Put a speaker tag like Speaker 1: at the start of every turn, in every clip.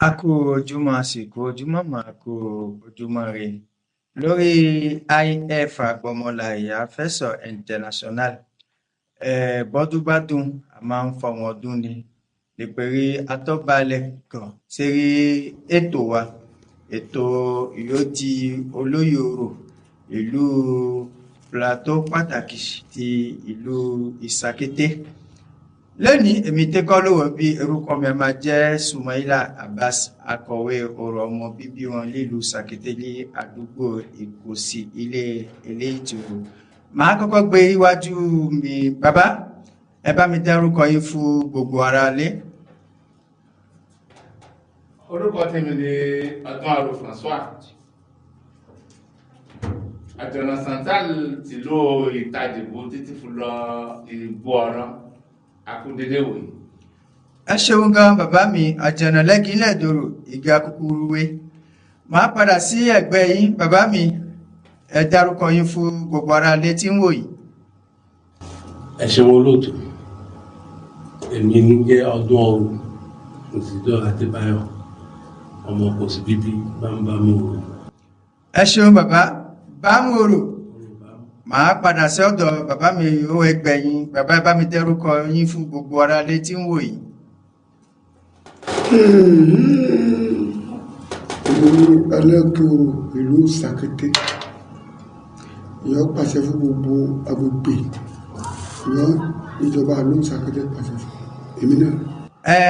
Speaker 1: A kú ojúmọ́, àsìkò ojúmọ́ mọ́, a kú ojúmọ́ re lórí IF Àgbọmọlà Ìyá Fẹsọ̀ International. Bọ́dúnbádùn a máa ń fọwọn ọdún ni nítorí atọ́balẹ̀ kan sérí ètò wa, ètò ìyódi olóyè orò ìlú Plateau pàtàkì ti ìlú Ìsàkété. Lónìí èmi tẹ́kọ́ lówó bí orúkọ mi máa jẹ́ Sumaila Abbas, akọ̀wé ọ̀rọ̀ ọmọ bíbí wọn nílùú Sàkété ní àdúgbò Ìkòsí ilé Eléjìrò. Màá kọ́kọ́ gbé iwájú mi, bàbá, ẹ bá mi dárúkọ yín fún gbogbo ará ilé.
Speaker 2: Orúkọ tèmi ni Ọdún Àrò François, àjọ̀nà santal tìlú Ìtajìbò títí fún lọ ìgbó ọ̀rọ̀ akúndéléwòye.
Speaker 1: Ẹ ṣeun gan bàbá mi, àjànà lẹ́gìnlẹ̀ dòrò ìga kúkúrú wé. Màá padà sí ẹ̀gbẹ́ yín, bàbá mi, ẹ dárúkọ yín fún gbogbo ará ilé tí ń wò yìí.
Speaker 3: Ẹ ṣeun olóòtú. Èmi ní jẹ́ Ọdún Ọrù Òsìdó Adébáyọ̀, ọmọ kò sí bíbí bámúbámú o.
Speaker 1: Ẹ ṣeun bàbá, bámú orò. Màá padà sí ọ̀dọ̀ bàbá mi ó ẹgbẹ́ yín, bàbá, ẹ bá mi dárúkọ yín fún gbogbo ará ilé tí ń wò yìí.
Speaker 4: Èmi ní Ẹlẹ́kẹ̀ọ́rọ̀ ìlú Sàkété. Ìyọ́ pàṣẹ fún gbogbo agbègbè, ìyọ́ ìjọba ìlú Sàkété pàṣẹ fún èmi náà.
Speaker 1: Ẹ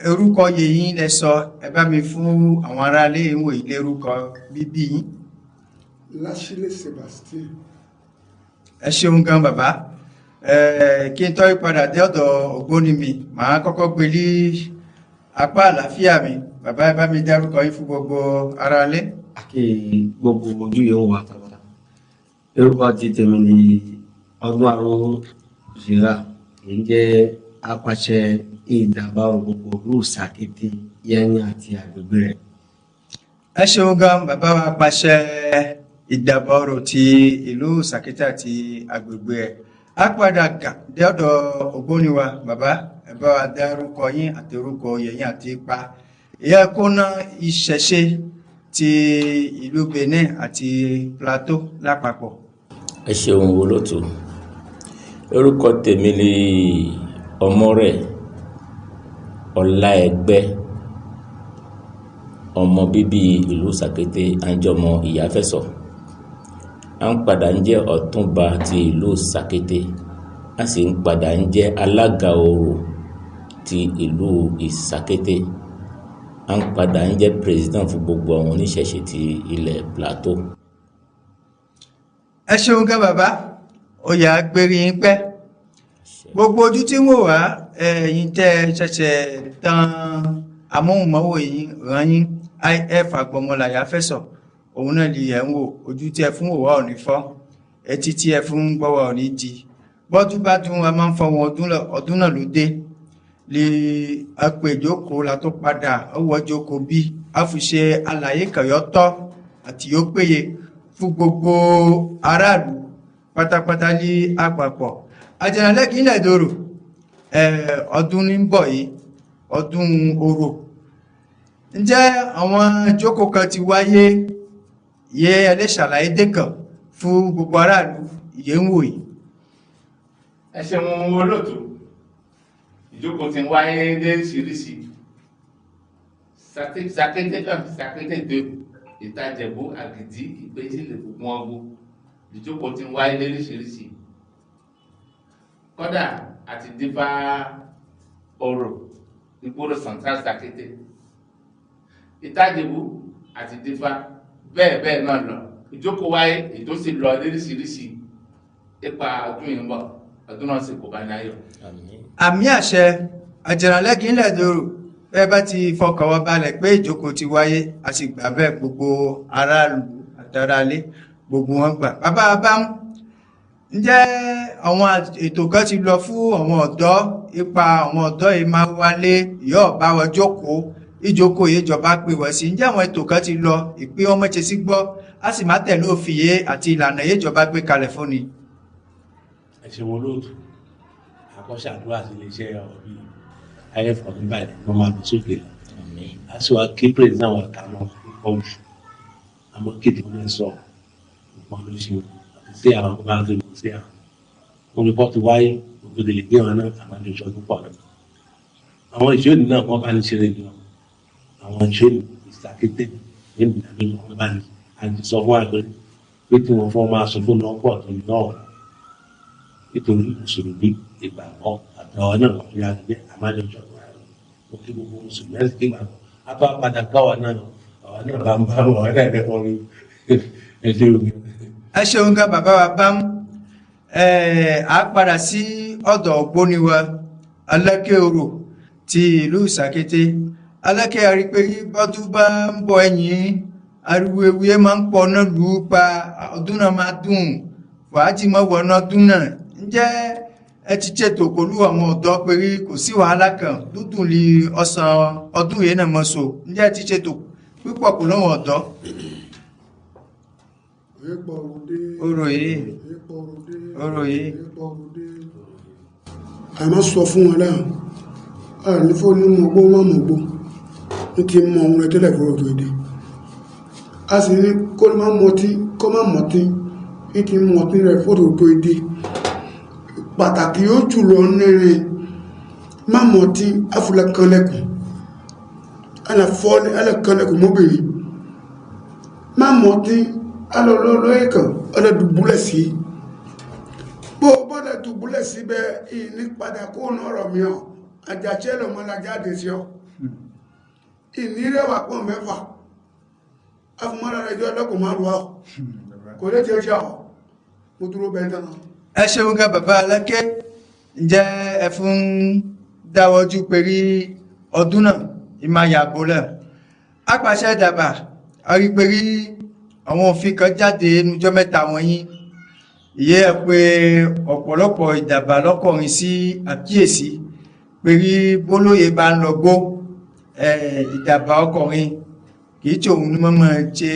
Speaker 1: orúkọ yìí lẹ sọ, ẹ bá mi fún àwọn ará ilé ń wò yìí lórúkọ bíbí yín.
Speaker 4: Lásílẹ̀ Sebastien.
Speaker 1: Ẹ ṣeun gan bàbá. Kí n tọ́ padà dé ọ̀dọ̀ ògbóni mi, màá kọ́kọ́ gbé ní apá àlàáfíà mi. Bàbá, ẹ bá mi dárúkọ yín fún gbogbo ará ilé.
Speaker 5: Àti gbogbo ojú yòówù wa pátápátá. Orúkọ ti tèmi ni Ọdún Àrò Zira, èyí jẹ́ apàṣẹ ìdàbà gbogbo ìlú Sàkété yẹn àti agbègbè rẹ̀.
Speaker 1: Ẹ ṣeun gan bàbá wa, pàṣẹ ìdàbọ̀rò ti ìlú Sàkété àti agbègbè ẹ̀. Á padà gà dé ọ̀dọ̀ ògbóni wa, bàbá, ẹ bá wa dárúkọ yín àti orúkọ oyè yín àti ipa ìyá kóná ìṣẹ̀ṣe ti ìlú Benin àti Plateau lápapọ̀.
Speaker 6: Ẹ ṣeun olóòtú. Orúkọ tèmi ni Ọmọrẹ Ọláẹgbẹ, ọmọ bíbí ìlú Sàkété, àjọmọ Ìyáfẹsọ. À ń padà ń jẹ́ ọ̀túnba ti ìlú Sàkété, a sì ń padà ń jẹ́ alága orò ti ìlú Ìsàkété. À ń padà ń jẹ́ president fún gbogbo àwọn oníṣẹ̀ṣe ti ilẹ̀ Plateau.
Speaker 1: Ẹ ṣeun gan bàbá, oyè agbérí yín pẹ́. Gbogbo ojú tí ń wò wá, ẹ̀yin tẹ́ ẹ ṣẹ̀ṣẹ̀ tan amóhùnmáwò yín ràn yín IF Àgbọmọlàyà Fẹsọ̀, òun náà lè ẹ̀ ń wò. Ojú tí ẹ fún wò wá ò ní fọ́, etí tí ẹ fún gbọ́ wá ò ní di. Bọ́dún bá dún a máa ń fọwọn ọdún lọ, ọdún náà ló dé lè apè ìjókòó la tó padà ọwọ́ jókòó bí a fi ṣe àlàyé kẹyọ́tọ́ àti yóò péye fún gbogbo aráàlú pátápátá ní àpapọ̀. Àjànàlẹ́kì ilẹ̀ ìdòrò, ọdún ní ń bọ̀ yìí, ọdún orò. Ǹjẹ́ àwọn ìjókòó kan ti wáyé yẹ ẹ lè ṣàlàyé dẹ́kàn fún gbogbo aráàlú ìyẹn ń wò yìí?
Speaker 2: Ẹ ṣeun olóòtú. Ìjókòó ti ń wáyé lóríṣiríṣi. Sàkété 1, Sàkété 2, Ìtajẹ̀bú, Àgìdí, Ìgbésílẹ̀, gbogbo wọn gbó. Ìjókòó ti ń wáyé lóríṣiríṣi. Kódà àti dífá orò ìgboro Central Sàkété, Ìtajẹ̀bú àti dífá bẹ́ẹ̀ bẹ́ẹ̀ náà lọ. Ìjókòó wáyé, ètò sì lọ lóríṣiríṣi. Ipa ọdún yìí ń bọ̀, ọdún náà sì kò bá ní ayọ̀.
Speaker 6: Àmín.
Speaker 1: Àmì àṣẹ. Àjànàlẹ́kì ilẹ̀ ìdòrò, bẹ́ẹ̀ bá ti fọkàn wọn balẹ̀ pé ìjókòó ti wáyé, a sì gbà bẹ́ẹ̀, gbogbo aráàlú àtàràlé gbogbo wọn gbà. Bàbá bámú, ǹjẹ́ àwọn ètò kan ti lọ fún àwọn ọ̀dọ́, ipa àwọn ọ̀dọ́ yìí máa wálé yóò bá wọn jókòó ìjókòó yìí ìjọba pè wọ́n sí? Ǹjẹ́ àwọn ètò kan ti lọ ìpín wọn mọ̀ṣẹ́ sí gbọ́, a sì má tẹ̀lé òfin yìí àti ìlànà yìí ìjọba gbé kalẹ̀ fún ni?
Speaker 3: Ẹ ṣeun olóòtú. Àkọ́ṣe àdúrà sí iléeṣẹ́ ọ̀rọ̀ bíi IF ọdún báyìí wọ́n máa lọ sókè.
Speaker 6: Àmín.
Speaker 3: A sì wá kí president wa kà mọ́ púpọ̀ jù. Àmọ́ kéde wọn sọ nǹkan ló ṣe àti sí àwọn bá tó lọ sí àwọn. Olùkọ́ ti wáyé gbogbo lè gbé wọn náà àwọn àjọṣọ tó pọ̀ náà. Àwọn ìṣòro náà wọ́n bá ní ṣeré gan. Àwọn ìṣòro ìsàkété níbi ìdàgbé wọn bá ní àti sọ fún àgbẹ̀ pé kí wọ́n fọ́ máa sọ fún náà pọ̀ tó náà. Nítorí mùsùlùmí ìgbàgbọ́ àtàwọn náà wọ́n yá gbé àmájọjọ mo kí gbogbo mùsùlùmí ẹ̀sìn kí gbàgbọ́ apá padà káwa náà àwa náà bá ń bá wọn náà lẹ́kọ̀ọ́ rí ẹ ṣe òní.
Speaker 1: Ẹ ṣeun gan bàbá wa bá ń á padà sí ọ̀dọ̀ ògbóni wa Aláké Orò ti ìlú Ìsàkété. Aláké arípé bọ́dún bá ń bọ̀ ẹ̀yìn ariwo ewúyẹ́ máa ń pọ̀ náà lù ú pa ọdún náà máa dùn fàájì mọ́ wọnà ọdún náà. Ǹjẹ́ ẹ ti ṣètò pẹ̀lú àwọn ọ̀dọ́ pé kò sí wàhálà kan dúdùn lè ọ̀sán ọdún yìí náà mọ̀ so? Ǹjẹ́ ẹ ti ṣètò púpọ̀ pẹ̀lú àwọn ọ̀dọ́? Orò yìí, orò yìí.
Speaker 4: Àmọ́ sọ fún wọn náà, a ní fóònù mọ̀ gbó má mọ̀ gbó, ní ti mọ ohun rẹ tẹ́lẹ̀ fún ọ̀tọ̀ èdè. A sì ní kó má mọtí, kó má mọtí, ní ti mọtí rẹ fún ọ̀tọ̀ èdè. Pàtàkì yóò jùlọ nírin má mọtí afúlẹ̀ kanlẹ̀kùn, alẹ́ kanlẹ̀kùn mọ́bìnrin. Má mọtí alọ́lọ́lọ́ ẹ̀kan ọlẹ́ dùbúlẹ̀ sí. Bó o bọ́lẹ̀ dùbúlẹ̀ síbẹ̀ ìní padà kó nà ọ̀rọ̀ mi ọ̀, àjàṣẹ́ lọ́mọ la jáde sí ọ. Ìní rẹwà pọ̀ mẹ́fà, afúnmọ́ra rẹ̀ jọ ọlọ́kùn márùn-ún ọ̀, kò lè tiẹ̀ ṣe ọ̀, mo dúró bẹ́ẹ̀ tán.
Speaker 1: Ẹ ṣeun gan bàbá Aláké. Ǹjẹ́ ẹ fún dáwọ́jú pé rí ọdún náà ìmáyàbò lẹ̀? Apàṣẹ dàbà a rí pé rí àwọn òfin kan jáde níjọ́ mẹ́ta wọ̀nyí. Ìyẹ́ ẹ pé ọ̀pọ̀lọpọ̀ ìdàbà lọ́kọ̀rin sí àkíyèsí pé rí bólóye bá ń lọ gbó ìdàbà ọkọ̀rin kì í tòun ní mọ́mọ́ ṣe.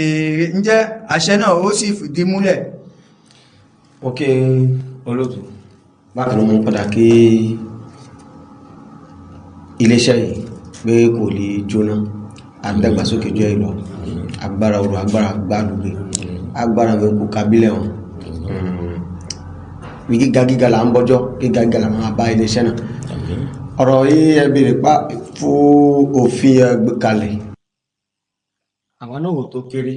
Speaker 1: Ǹjẹ́ àṣẹ náà ó sì fìdí múlẹ̀?
Speaker 5: Mo kí olóòtú bákan náà, mo padà kí iléeṣẹ́ yìí pé kò lè jóná, àdàgbàsókè jẹ́ ìlọ agbára orò agbára gbàlúgbè agbára mi kò kábílẹ̀ wọn. Gíga gíga là ń bọ́jọ́, gíga gíga là máa bá iléeṣẹ́ náà. Ọ̀rọ̀ yìí ẹ béèrè pa fún òfin ẹ gbé kalẹ̀. Àwa náà ò tó kéré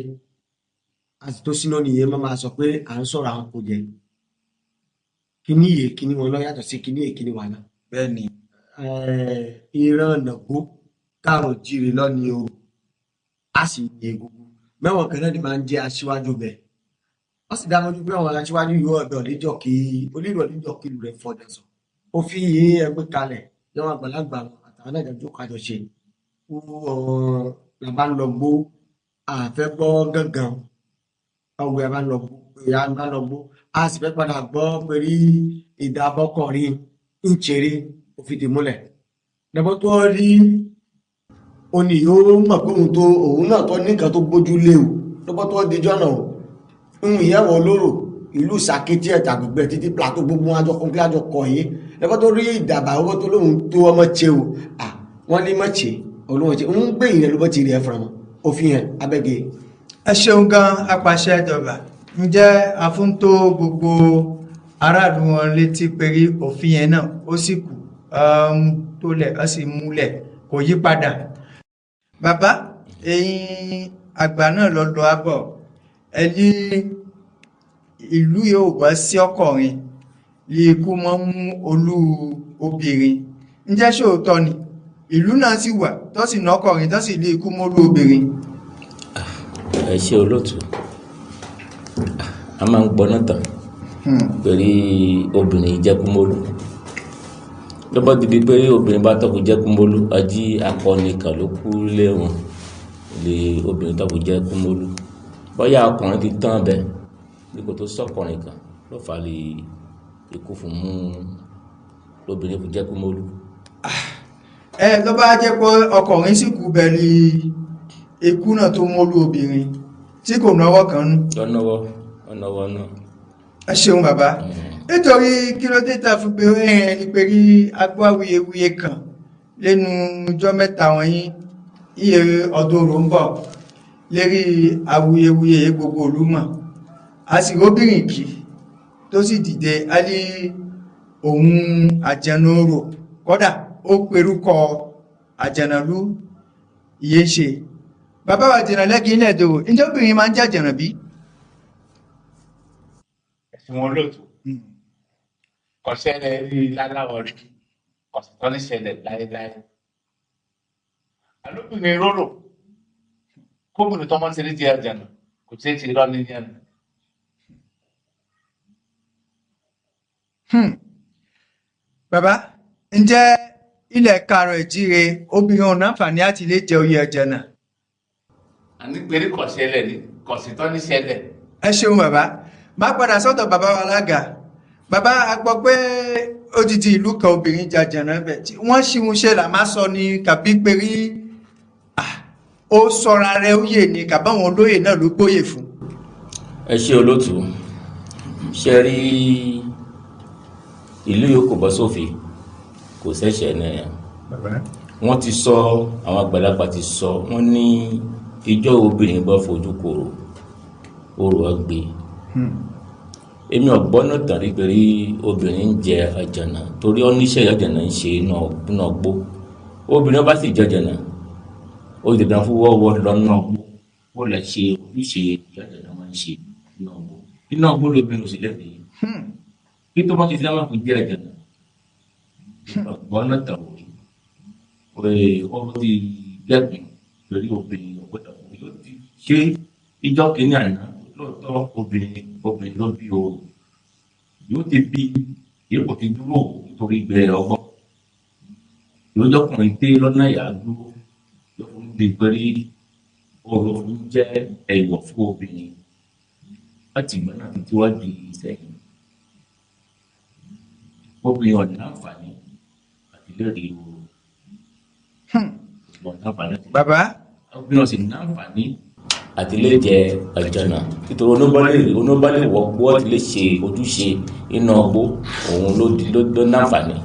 Speaker 5: àti tó síná nìyẹn máa sọ pé à ń sọ̀rọ̀ àwọn kò jẹ kíní yìí kíní wọn lọ yàtọ̀ sí kíní yìí kíní wà náà.
Speaker 1: Bẹ́ẹ̀ni.
Speaker 5: Ìran nàgbó káàrọ̀ jíire lọ́ni o, a sì ní egungun mẹ́wọ̀n kan náà ni máa ń jẹ́ aṣíwájú bẹ̀. Wọ́n sì dá lójú pé àwọn aṣíwájú yóò ọ̀dọ̀ níjọ́ kí onílù níjọ́ kí ìlú rẹ̀ fọdà sọ. Òfin yìí ẹ gbé kalẹ̀ lọ́wọ́ àgbàlagbà àtàwọn náà jọ kájọ ṣe. Wọ́n làbá ń lọ gbó àfẹ́ gbọ́ gángan ọgbẹ́ bá ń lọ gbó ìyá bá ń lọ gbó a sì fẹ́ padà gbọ́ pé rí ìdábọ́kọ̀rin ń ṣeré òfin dì múlẹ̀. Lẹ́bọ́ tó rí oní yóò mọ̀ pé òun tó òun náà tó ní nǹkan tó gbójú lé o lọ́bọ́ tó dijọ́ náà o ń ìyẹ́wọ̀ olóró ìlú Sàkétì ẹ̀ta gbogbo ẹ̀ títí Plateau gbogbo àjọ kọ́ńkí àjọ kọ̀ yìí lẹ́bọ́ tó rí ìdàbà owó tó lóun tó ọmọ ṣe o à wọ́n ní mọ̀ ṣe olóhùn ṣe ń gbé ìrẹ́ ló bọ́ ti rí ẹ fúnra wọn òfin yẹn abẹ́gẹ́.
Speaker 1: Ẹ ṣeun gan apàṣẹ ìjọba. Ǹjẹ́ àfúntó gbogbo aráàlú wọn létí pé rí òfin yẹn náà ó sì kù tó lẹ̀ ó sì múlẹ̀ kò yí padà? Bàbá ẹ̀yin àgbà náà lọ lọ abọ̀ ẹ ní ìlú yóò wá sí ọkọ̀rin lè kú mọ́ mú olú obìnrin. Ǹjẹ́ ṣòótọ́ ni ìlú náà sì wà tó sì nọkọrin tó sì lè kú mọ́ olú obìnrin?
Speaker 6: Ẹ ṣe olóòtú, a máa ń gbọ́ náà tán pẹ̀lú obìnrin jẹ́kúmólú lọ́bọ̀ dìbí pé obìnrin bá tọ́kù jẹ́kúmólú ọjí akọni kan ló kú léwọn lè obìnrin tọ́kù jẹ́kúmólú bóyá ọkùnrin ti tán bẹ́ẹ̀ bí kò tó sọ́kùnrin kan ló fà á lè ikú fún mú lóbìnrin fún jẹ́kúmólú.
Speaker 1: Ẹ tó bá jẹ́ pé ọkùnrin sì kú bẹ́ẹ̀ ni ikú náà tó mólú obìnrin tí kò náwó kan nú.
Speaker 6: Ọ̀nàwọ́ ọ̀nàwọ́ náà.
Speaker 1: Ẹ ṣeun bàbá. Nítorí kí ló dé tá a fi pé ẹni pé rí agbó awuyewuye kan lẹ́nu ọjọ́ mẹ́ta wọ̀nyí Iye ọdún orò ń bọ̀ lérí awuyewuye gbogbo ìlú mọ̀. A sì róbìnrin kì tó sì dìde á ní òun àjẹnúrò, kódà ó perúkọ àjẹnàlú iye ṣe. Bàbá wa jìnnà lẹ́kìn ilẹ̀ ìdòwò, ǹjẹ́ obìnrin máa ń jẹ́ àjẹnà bí?
Speaker 2: Ẹ̀sìn wọn lóòtú kò ṣẹlẹ̀ rí láláwọ̀ rí, kò sì tọ́ ní ṣẹlẹ̀ láéláé. Alóbìnrin róró kóbìnrin tó máa ń ṣeré di àjànà kò ṣeé ṣe irọ́ ní yẹn.
Speaker 1: Bàbá, ǹjẹ́ ilẹ̀ karọ̀ ìjíire obìnrin ò náǹfààní àti lè jẹ oyè àjànà?
Speaker 2: Àní péré kò ṣẹlẹ̀ ní, kò sì tọ́ ní ṣẹlẹ̀.
Speaker 1: Ẹ ṣeun bàbá, máa padà sọ́dọ̀ bàbá wa alága. Bàbá, a gbọ́ pé odidi ìlú kan obìnrin jàjànà bẹ̀ tí wọ́n ṣíhun ṣe là má sọ ni kàbí perí ó sọra rẹ̀ ó yè ni kàbáwọn olóyè náà ló gbóyè fún.
Speaker 6: Ẹ ṣe olótú, ṣe rí ìlú yòókù kò bọ́ sófin, kò ṣẹ̀ṣẹ̀ náà. Wọ́n ti sọ, àwọn àgbàlagbà ti sọ, wọ́n ní ìjọ obìnrin bá fojú kòrò orò ọgbẹ́. Èmi ọ̀gbọ́n náà tàn rí pé obìnrin ń jẹ àjànà torí oníṣẹ́ àjànà ń ṣe iná ọgbó. Obìnrin bá sì jẹ àjànà, ó di dandan fún wọ́wọ́ lọ́nà ọgbó. Ó lè ṣe ojúṣe àjànà máa ń ṣe iná ọgbó. Iná ọgbó lóbìnrin ò sì lẹ́bi. Kí tó bá ti dáná kò jẹ àjànà, ọ̀gbọ́n náà tàn wò rí. Ó ti dẹ́kun torí obìnrin ọ̀gbọ́dọ̀ yóò ti ṣe ìjọ kìíní àná. Lóòótọ́ obìnrin ló bí o, yóò ti bí yóò ti dúró nítorí ìgbẹ́ ọgbọ́n. Yóò jọkùnrin dé lọ́nà ìyá dúró yóò fún bí pé ọ̀rọ̀ ń jẹ́ ẹ̀wọ̀ fún obìnrin láti ìgbà náà títí wá di sẹ́yìn. Obìnrin ọ̀nà àǹfààní àti lẹ́rìí o. Ọ̀nà àǹfààní àti
Speaker 1: Bàbá,
Speaker 6: obìnrin ọ̀sìn ní àǹfààní àti lè jẹ àjànà nítorí oníbàlẹ̀ wọ́pọ̀ ti lè ṣe ojúṣe iná ọgbó òun ló ló náǹfààní.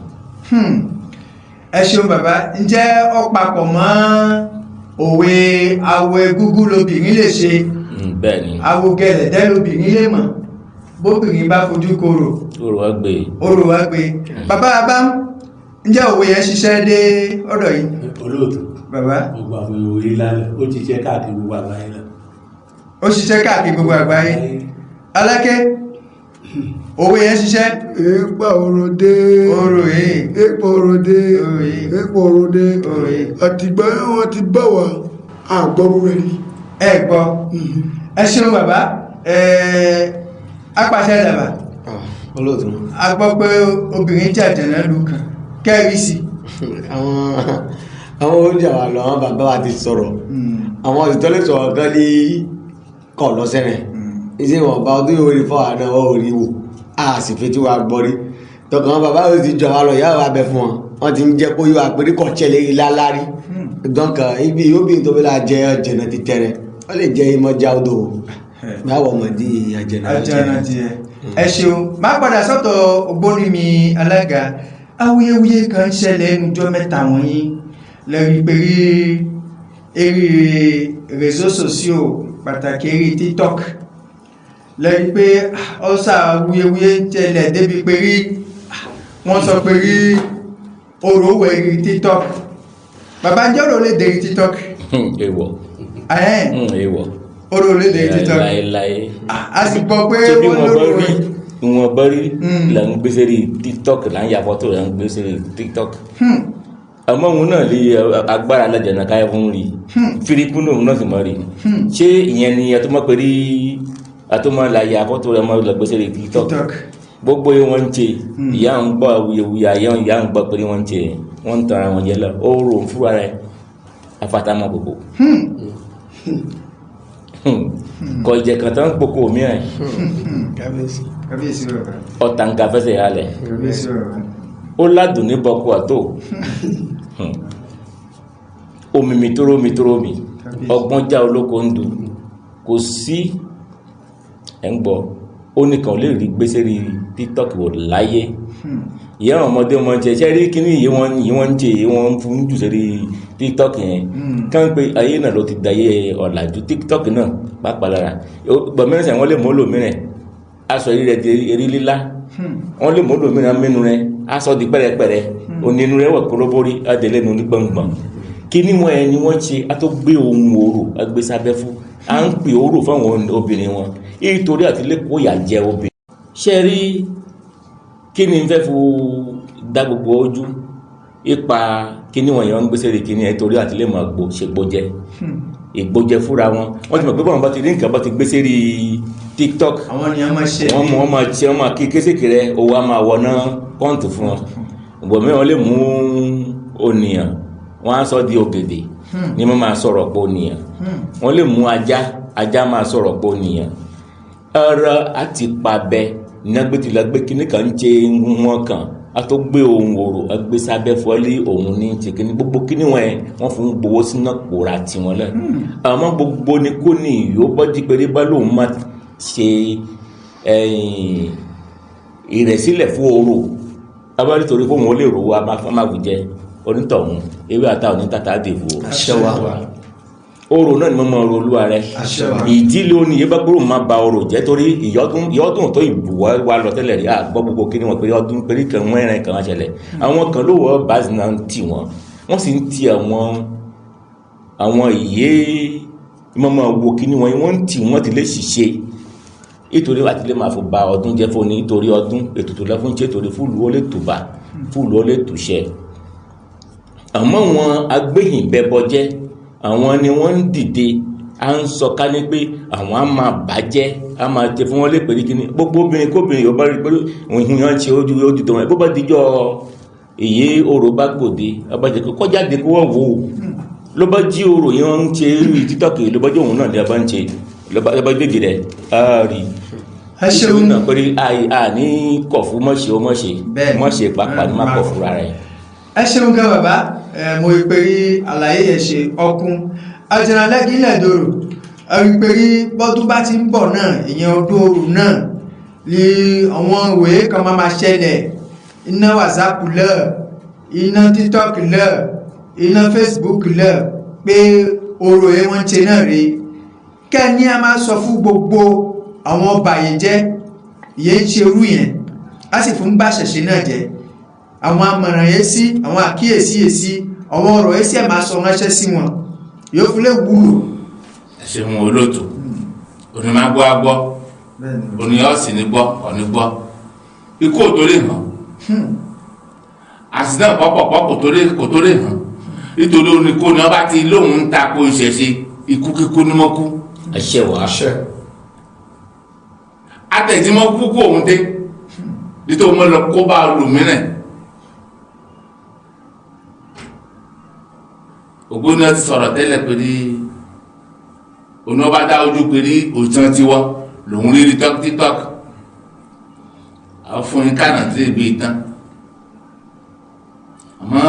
Speaker 1: Ẹ ṣeun bàbá, ǹjẹ́ ó papọ̀ mọ́ òwe awo egúngún lobìnrin lè ṣe?
Speaker 6: Bẹ́ẹ̀ ni.
Speaker 1: Awo gẹ̀lẹ̀dẹ́ lobìnrin lè mọ̀, bóbìnrin bá fojú korò
Speaker 6: orò wá gbé.
Speaker 1: Orò wá gbé. Bàbá bá ǹjẹ́ òwe yẹn ṣiṣẹ́ dé ọ̀dọ̀ yìí?
Speaker 3: Olóòtú.
Speaker 1: Bàbá.
Speaker 3: Gbogbo àwọn òwe lálẹ́ ó ṣiṣẹ́ káàkiri gbogbo àgbáyé náà.
Speaker 1: Ó ṣiṣẹ́ káàkiri gbogbo àgbáyé. Alákẹ́, òwe yẹn ṣiṣẹ́.
Speaker 4: Èèpà ọ̀rọ̀ dé.
Speaker 1: Ọ̀rọ̀ yìí.
Speaker 4: Èèpà ọ̀rọ̀ dé.
Speaker 1: Ọ̀rọ̀ yìí.
Speaker 4: Èèpà ọ̀rọ̀ dé.
Speaker 1: Ọ̀rọ̀ yìí.
Speaker 4: Àtìgbà wọn ti bá wa àgbọ̀rú rẹ̀ rí.
Speaker 1: Ẹ gbọ́. Ẹ ṣeun bàbá. Apàṣẹ dàbà.
Speaker 5: Olóòtú.
Speaker 1: A gbọ́ pé obìnrin jẹ́ àjànà lù kàn kẹ́rì sí.
Speaker 5: Àwọn oúnjẹ wa lọ, àwọn bàbá wa ti sọ̀rọ̀. Àwọn òtítọ́ lè sọ̀rọ̀ gan ní kọ̀ lọ́sẹ̀ rẹ̀. Iṣẹ́ ìwọ̀nba ọdún yóò rí fọ́ àná orí wò, a sì fi tí wa gbọ́ rí. Tọkàn àwọn bàbá yóò ti jọ wa lọ, ìyá wa bẹ fún wọn. Wọ́n ti ń jẹ́ kó yóò àpérí kọ̀ tẹ́lẹ̀ lálárí. Donc ibi yóò bí nítorí la jẹ jẹ̀nà ti tẹ̀rẹ̀. Wọ́n lè jẹ ìmọ̀já odò. Báwo mọ̀ di àjẹnà
Speaker 1: àjẹnà tiẹ̀. Ẹ ṣeun, máa padà sọ́tọ̀ ògbóni mi alága. Awuyewuye kan ṣẹlẹ̀ ẹnujọ́ mẹ́ta wọ̀nyí lẹ́rí pé rí eré réseaux sociaux pàtàkì eré TikTok lẹ́rí pé ọ̀sà awuyewuye ń ṣẹlẹ̀ débi pé rí wọ́n sọ pé rí orò wẹ̀ eré TikTok. Bàbá, ǹjẹ́ orò lè dé TikTok?
Speaker 6: Èèwọ̀. Èèwọ̀.
Speaker 1: Orò lè dé TikTok.
Speaker 6: Láéláé.
Speaker 1: A sì gbọ́ pé wọ́n lóró rẹ̀.
Speaker 6: Ìwọ̀n bá rí là ń gbé sórí TikTok, là ń ya fọ́tò là ń gbé sórí TikTok. Àmọ́ òun náà lè agbára alájànà káyọ̀ fún rí. Firikú náà òun náà sì mọ̀ rí. Ṣé ìyẹn ni àtúmọ̀ pé rí àtúmọ̀ là ya fọ́tò rẹ̀ mọ́ lọ gbé sórí TikTok? Gbogbo yìí wọ́n ń ṣe, ìyá ń gbọ́ awuyewuye, ìyá ń gbọ́ pé wọ́n ń ṣe, wọ́n ń tan ara wọn jẹ lọ, ó rò ó fúnra rẹ̀ afatamọ́ gbogbo. Kọ ìjẹ kan tán gbogbo mìíràn.
Speaker 1: Kábíyèsí bàbá.
Speaker 6: Ọ̀tàǹkà fẹsẹ̀ halẹ̀.
Speaker 1: Kábíyèsí bàbá.
Speaker 6: Ó ládùn ní bọ́kú àtò. Omi mi tóró mi tóró mi. Ọgbọ́n já olóko ń du. Kò sí ẹ̀ ń gbọ́. Ó nìkan lè rí gbèsè rí TikTok wò láyé. Ìyá àwọn ọmọdé wọn jẹ ṣe rí kíní yìí wọ́n ń jẹ yìí wọ́n ń fún jù sórí TikTok yẹn kàn pé ayé náà ló ti dayé ọ̀làjú TikTok náà pàápàá lára gbọ̀míràn sẹ́yìn wọ́n lè mú olómìnira aṣọ eré rẹ̀ di eré lílá wọ́n lè mú olómìnira mẹ́nu rẹ̀ aṣọ di pẹ́rẹpẹ́rẹ onínú rẹ̀ wọ̀ kóróbórí adẹ̀lẹ́nu ní gbọ̀ngbọ̀n kíní wọn ẹ ni wọ́n ṣe a tó gbé ohun orò agbésábẹ́ fún à ń pè orò fáwọn obìnrin wọn nítorí àtìlẹ́kọ̀ọ́ ìyà jẹ obìnrin. Ṣé rí kí ni n fẹ́ fún dá gbogbo ojú ipa kíní wọn yẹn ń gbèsè rè kíní ẹ torí àtìlẹ́mọ̀ àgbo ṣègbó jẹ ìgbójẹ fúnra wọn. Wọ́n ti mọ̀ pé báwọn bá ti rí nǹkan bá ti gbèsè rí TikTok
Speaker 1: àwọn ènìyàn máa ṣe
Speaker 6: wọ́n mọ̀ wọ́n máa ṣe wọ́n máa kí kéṣèké rẹ owó á máa wọná kọ́ǹtù fún wọn. Ìgbọ̀n mìíràn lè mú ònìyàn wọ́n á sọ di ògèdè ní wọ́n máa sọ̀rọ̀ pọ̀ ònìyàn. Wọ́n lè mú ajá, ajá máa sọ̀rọ̀ pọ̀ ònìyàn. Ọ̀rọ̀ àti pabẹ nàgbẹ́tìlágbé kíní kan ń ṣe wọn kàn á tó gbé ohun òrò agbésábẹ́ fọlé òun ní ṣe kíní gbogbo kíní wọn yẹn wọ́n fún gbowó sínú pòórá tiwọn lẹ. Àmọ́ gbogbo ni kò ní ìyó bọ́jú péré bá lóun máa ṣe ìrẹ̀sílẹ̀ fún orò abárí torí fóun ó lè rówó amáwùjẹ onítọ̀hún ewé ata onítàtà dèvò orò náà ni mo mọ orò olúwa rẹ ìdílé oníyẹ bá gbúrò máa ba orò jẹ́ torí ìyọ́dún tó ìbùwọ́ wa lọ tẹ́lẹ̀ rí àgbọ̀ gbogbo kí ni wọ́n pé ọdún pé kan wọ́n ẹ̀rìn kan ṣẹlẹ̀ àwọn kan ló wọ́ báàsì náà ń tì wọ́n wọ́n sì ń ti àwọn ìyé mọ́mọ́ wo kí ni wọ́n ń tì wọ́n ti lè ṣiṣẹ́ nítorí àti lè máa fò ba ọdún jẹ́ fún ni nítorí ọdún ètùtù lẹ́fún ṣe torí fúlù ó lè tùbà fúlù ó lè tùṣẹ́. Àmọ́ wọn agbẹ́yìnbẹ́bọjẹ́ àwọn ni wọ́n ń dìde à ń sọ ká ní pé àwọn á máa bàjẹ́ á máa tẹ fún wọn lè pèrè kíní gbogbo obìnrin kóbìnrin yóò bá rí pé òun yàn ṣe ojú ojú tó wọn bó bá dijọ́ èyí orò bá gbòde abájẹ́ kó kọjáde kó wọ́n wò ó ló bá jí orò yẹn ń ṣe irú títọ́kì ló bá jẹ́ òun náà ní abá ń ṣe ló bá dédì rẹ̀ á rí
Speaker 1: ẹ ṣeun
Speaker 6: náà pé àní kọ̀fú mọ̀ṣe ó mọ̀ṣe mọ̀ṣe pàápàá ní má kọ̀fú rárá ẹ̀.
Speaker 1: Ẹ ṣeun gan bàbá, mo rí pé rí àlàyé yẹn ṣe ọkùn àjànàlẹ́gí ilẹ̀ dòrò rí pé rí bọ́dún bá ti ń bọ̀ náà ìyẹn ọdún òru náà ni àwọn ìwé kan máa ṣẹlẹ̀ iná WhatsApp lẹ̀ iná TikTok lẹ̀ iná Facebook lẹ̀ pé orò yẹn wọ́n ń ṣe náà rí kẹ́ni a máa sọ fún gbogbo àwọn ọba yẹn jẹ́ ìyẹn ń ṣe irú yẹn á sì fún bá ṣẹ̀ṣẹ̀ náà jẹ́ àwọn amọ̀ràn yẹn sí àwọn àkíyèsí yẹn sí àwọn ọ̀rọ̀ yẹn sí ẹ̀ máa sọ ránṣẹ́ sí wọn yóò fi lè wúlò.
Speaker 2: Ẹ ṣeun olóòtú òní máa gbọ́ agbọ́ òní ọ̀sìn ní gbọ́ ọ̀ní gbọ́ ikú ò tó lè hàn àṣìṣe pọ̀pọ̀pọ̀ kò tó lè hàn nítorí oníkó ni ọba ti lóun ń tako ìṣẹ̀ṣe ikú kíkú ní mọ́kú.
Speaker 6: Àṣẹ wà.
Speaker 2: Àtẹ̀jímọ́ kú kó òun dé nítorí wọn lọ kó bá olùmíràn. Ògbóni ti sọ̀rọ̀ tẹ́lẹ̀ pé ní òun ọba dá ojú pé ní òjò tiwọ́ lòun rí rí TikTok àwọn fún yín kànáà tí ègbé tán àmọ́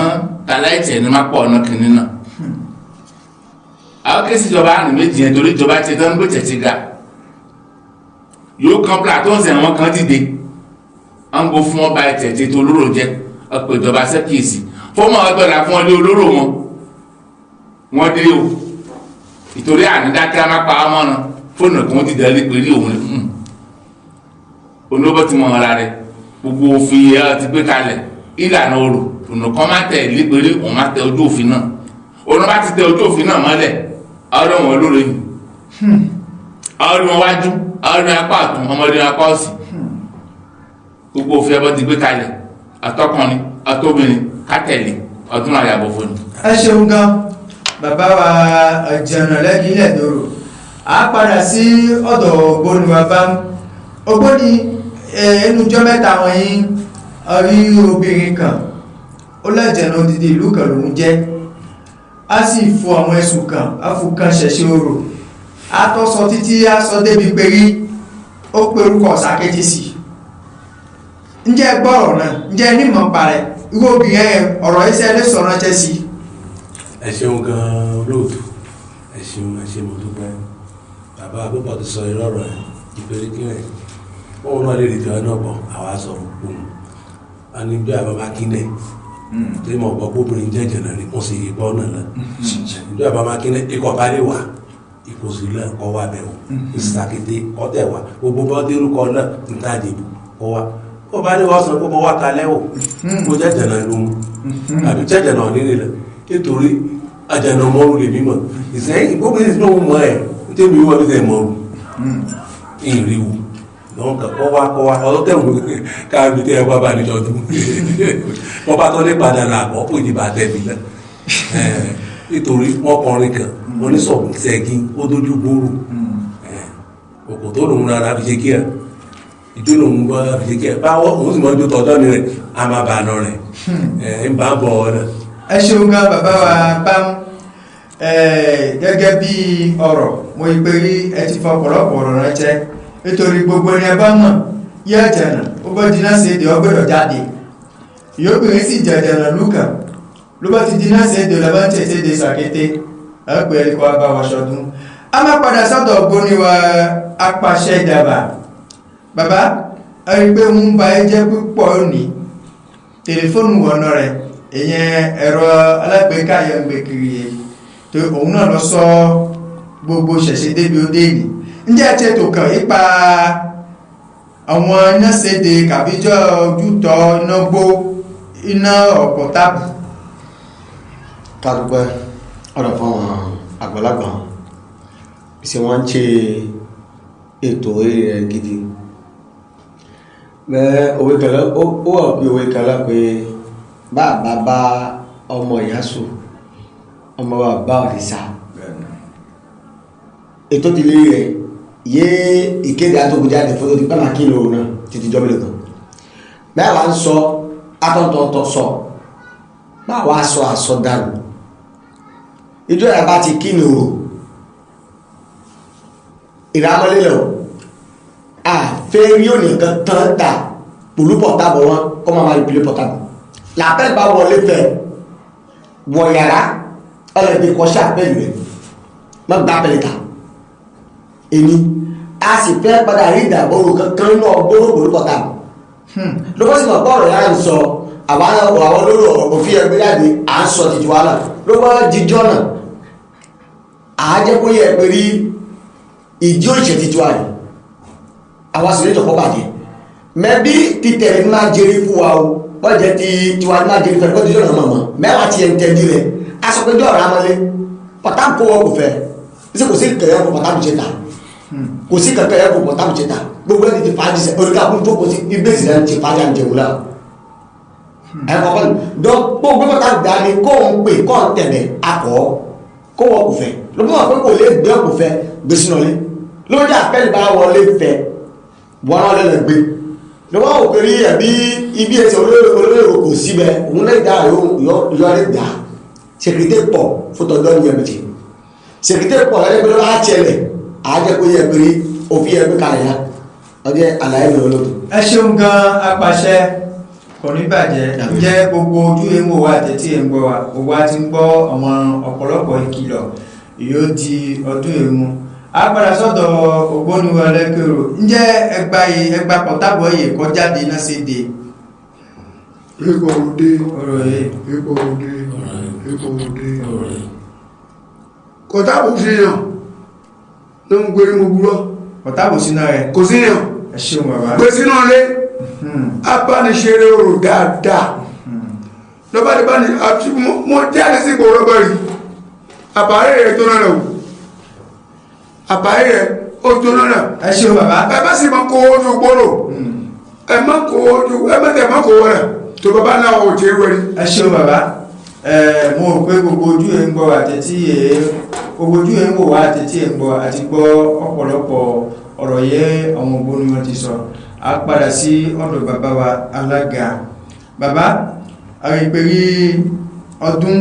Speaker 2: tàláìtì ẹni má pọ̀ ọ̀nà kìíní náà àwọn kéésì ìjọba àrùn méjì yẹn torí ìjọba ti tán gbé tẹ̀sí ga yóò kan plateau àwọn kan dìde à ń bo fún ọba ẹ̀tẹ̀ tó olóró jẹ ọ̀pọ̀ ìjọba sẹ́kìsì fọ́mọ ọgbẹ̀rà fún ọlé olóró wọn wọ́n dé o ìtorí ànídákẹ́ amápa ọmọ náà fóònù kan dìde lé pẹ̀lú òun ní olóbó ti mọ ara rẹ gbogbo òfin ẹ ti gbé kalẹ̀ ìlànà orò ọ̀nà kan má tẹ̀ lé pẹ̀lú òun má tẹ ojú òfin náà òun bá ti tẹ ojú òfin náà mọ́lẹ̀ ọ̀rọ̀ wọn lóore yìí ọ̀rọ̀ wọn wájú ọ̀rọ̀ apá ọ̀tún ọmọdé apá òsì gbogbo òfin ẹbọ ti gbé kalẹ̀ àtọkùnrin àtobìnrin kátẹ̀lé ọdún àyàbọ̀ fún ni.
Speaker 1: Ẹ ṣeun gan bàbá wa Àjànàlẹ́gí ilẹ̀ dòrò a padà sí ọ̀dọ̀ ògbóni bàbá ògbóni ẹnujọ́ mẹ́ta wọ̀nyí rí obìnrin kan ó lẹ́jẹ̀nà odidi ìlú kan lòún jẹ́ a sì fo àwọn ẹ̀sùn kan a fò kan ṣẹ̀ṣẹ̀ orò a tọ́ sọ títí a sọ débi pé rí ó pe orúkọ Sàkéjì sí ǹjẹ́ gbọ́rọ̀ náà ǹjẹ́ nímọ̀ parẹ́ irú obìnrin ọ̀rọ̀ iṣẹ́ lè sọ ránṣẹ́ sí.
Speaker 3: Ẹ ṣeun gan-an olóòtú, ẹ ṣeun, ẹ ṣe mo dúpẹ́. Bàbá púpọ̀ ti sọ irọ́ ọ̀rọ̀ ẹ̀ ìpèrè kí rẹ̀ òun náà lè rí tiwọn náà bọ̀ àwa sọ fún un a ní bí àwọn bá kílẹ̀ Tí mo gbọ́ pé obìnrin jẹ́jẹ̀ náà ni mo sì gbọ́ náà lọ. Ìjọba máa kí ní ikọ̀ bá lè wà ìkòsílẹ̀ kọ́ wa bẹ̀ wò Ìsàkété kọ́ tẹ̀ wá gbogbo bọ́ dérúkọ náà níta dìbò kọ́ wa kó bá ní wọ́n sọ pé mo wá kalẹ̀ wò mo jẹ́jẹ̀ náà ló mú àbí jẹ́jẹ̀ náà nílé lọ nítorí àjànà mọ́rù lè mímọ̀ ìsẹ́yìn ìgbókùn sí ló mọ̀ ẹ̀ tẹ́mi wọ́n fi tẹ̀ mọ́rù ìrìwò lọ́n kà kọ́ wa kọ́ wa ọlọ́tẹ̀wò káàbí tẹ́ ẹ wá bá níjọ́ dún wọ́n bá tọ́ ní padà là àbọ̀ kò ní bá tẹ̀mí náà nítorí wọ́n kọrin kan wọ́n ní sọ̀rọ̀ ṣẹ́gi ó dójú gbòòrò òkò tó lòun rárá fi ṣe kí ẹ ìjó lòun gbọ́ fi ṣe kí ẹ báwọ̀ òun sì mọ ojú tọ́jọ́ ni rẹ̀ a máa bà nà rẹ̀ ẹ̀ ń bá bọ̀ ọ́ náà.
Speaker 1: Ẹ ṣeun gan bàbá wa bám gẹ́gẹ́ bí ọ̀rọ̀ mo pé rí ẹ ti fọ ọ̀pọ̀lọpọ̀ ọ̀rọ̀ ránṣẹ́ nítorí gbogbo ẹni ẹ bá mọ̀ yẹ jẹ̀nà ó bọ́ di náà ṣe èdè ọgbẹ́dọ̀ jáde ìyóbìnrin sì jẹ̀jẹ̀nà lùkàn ló bá ti di náà ṣe èdè ọlọ́bá ń tẹ̀ ṣe èdè Sàkété ẹ pé ẹni kọ́ abá wa ṣọdún. A máa padà sọ́dọ̀ ògbóni wa apàṣẹ ìdàbà bàbá ẹ rí i pé ń ba ẹ jẹ́ púpọ̀ òní tẹlifóònù wọ̀nà rẹ̀ ìyẹn ẹ̀rọ alágbèéká yẹn ń gbé kiri yẹn tó òun náà lọ sọ gbogbo ṣẹ̀ṣẹ̀ débi ó dé ní. Ǹjẹ́ ẹ ti ètò kan ipa àwọn iná ṣèdè kàbíjọ́ ojútọ̀ iná gbó iná ọ̀pọ̀ tábù.
Speaker 5: Ká dúpẹ́ ọ̀rọ̀ fún àwọn àgbàlagbà ṣe wọ́n ń ṣe ètò orí rẹ̀ gidi. Bẹ́ẹ̀ òwe kan ó wà pé òwe kan lá pé bàbá bá ọmọ ìyá sùn ọmọ bàbá òrìṣà ètò ti lé rẹ̀ yé ìkéde àtòkùjáde fún tó ti pẹ́ máa kí lóru náà títí jọ́ mélòó kan. Bẹ́ẹ̀ wá ń sọ atọ́ntọ̀ntọ̀ sọ báwa sọ àsọdànù ìjọ ìyá bá ti kí ni o ìrámọ́lélẹ̀ o àfẹ́ rí òní kan tán ta pòlú pọ̀tàbọ̀ wọn kọ́ máa máa ìpìlẹ̀ pọ̀tàbọ̀ làpẹ́ bá wọlé fẹ́ wọ yàrá ọlọ́dẹ kọ́ṣẹ́ àpẹ́lú rẹ̀ má gbá pẹ̀lẹ́ ta èmi a sì fẹ́ padà rí ìdàgbòrò kankan náà gbóró pòlú pọ̀tàbọ̀ ló bọ́ sí mọ̀ pé ọ̀rọ̀ yàrá ń sọ àwọn olóró ọ̀rọ̀ òfin ẹgbẹ́ jáde à ń sọ títí wa náà ló bá jíjọ́ náà à á jẹ́ kó yẹ pé rí ìdí òṣìṣẹ́ títí wa rẹ̀ àwa sì lè jọ̀kọ́ bàjẹ́ mẹ́bí títẹ̀lé ní máa jẹrí fún wa o wọ́n jẹ́ ti tiwa ní máa jẹrí fún ẹ kó jíjọ́ náà mọ̀mọ́ mẹ́wàá tiẹ̀ ń tẹ́jú rẹ̀ a sọ pé jọ́ ọ̀rọ̀ amọ́lé pọ̀tà kó wọn kò fẹ́ ṣé kò sí kẹ̀yẹ́ kó pọ̀tà ṣe ta kò sí kẹ̀kẹ́ kó pọ̀tà ṣe ta gbogbo ẹni ti fàájì sẹ́ oríkà kún tó kò sí ibé ìsìlẹ̀ ti fàájì à ń jẹun náà ẹ kọ́kọ́ dọ́ gbogbo pọ̀tà dání kó ń pè kó ń tẹ̀lé akọ́ kó wọn kò fẹ́ ló mọ̀ pé kò lè gbé kò fẹ́ gbé sínú ọlé lórí àpẹẹrẹ bá wọlé fẹ́ wọn náà lẹ́nu gbé lọ́wọ́ òkèrè ẹ̀bí ibi ẹsẹ̀ olóyè kò síbẹ̀ òun lè dá yọ lè dá sékìrìtì pọ̀ fótọ́jọ́ ní ẹ̀mẹ̀jì sékìrìtì pọ̀ lọ́dẹ́ pé lọ́wọ́ àtiẹ̀lẹ̀ àájẹ́ pé yẹ pé òfin yẹ pé kalẹ̀ ya ọjọ́ àlàyé mi olóòtú.
Speaker 1: Ẹ ṣeun gan apàṣẹ kò ní bàjẹ́ ǹjẹ́ gbogbo ojú ẹ̀ ń wò wá àtẹ̀tí ẹ̀ ń gbọ́ wa gbogbo wa ti ń gbọ́ àwọn ọ̀pọ̀lọpọ̀ ìkìlọ̀ yóò di ọdún èmu a padà sọ́dọ̀ ògbóni ẹlẹ́kẹ̀rọ ǹjẹ́ ẹgbà yìí ẹgbà pọ̀tàbọ̀ yìí kọjáde náà ṣe dé.
Speaker 4: Ipò òde
Speaker 1: ọ̀rọ̀ yìí
Speaker 4: ipò òde ipò òde kọ̀tàbù sí yàn ló ń gbé ní gbogbo lọ
Speaker 1: pọ̀tàbọ̀ sínú rẹ̀
Speaker 4: kò sí yàn
Speaker 1: ẹ ṣeun bàbá.
Speaker 4: gbé sínú ilé abániṣeré orò dáadáa lọ́ba ní bá ní àti mo jáde sí ìgboro rọ́bà rí àbáyé rẹ̀ jóná rẹ̀ wò àbáyé rẹ̀ ó jóná rẹ̀
Speaker 1: Ẹ ṣeun bàbá.
Speaker 4: Ẹ bá sì máa kó ojú gbòòrò ẹ má kó ojú ẹ má tẹ má kó wọlé tó bàbá náà ò jẹ́ wẹ̀rí.
Speaker 1: Ẹ ṣeun bàbá. Ẹ mo rò pé gbogbo ojú ẹ ń gbọ́ àtẹ̀tí ẹ gbogbo ojú ẹ ń wò wá àtẹ̀tí ẹ ń gbọ́ àti gbọ́ ọ̀pọ̀lọpọ̀ ọ̀rọ̀ yẹ àwọn ògbóni wọn ti sọ. A padà sí ọ̀dọ̀ bàbá wa alága. Bàbá àrèpérí ọdún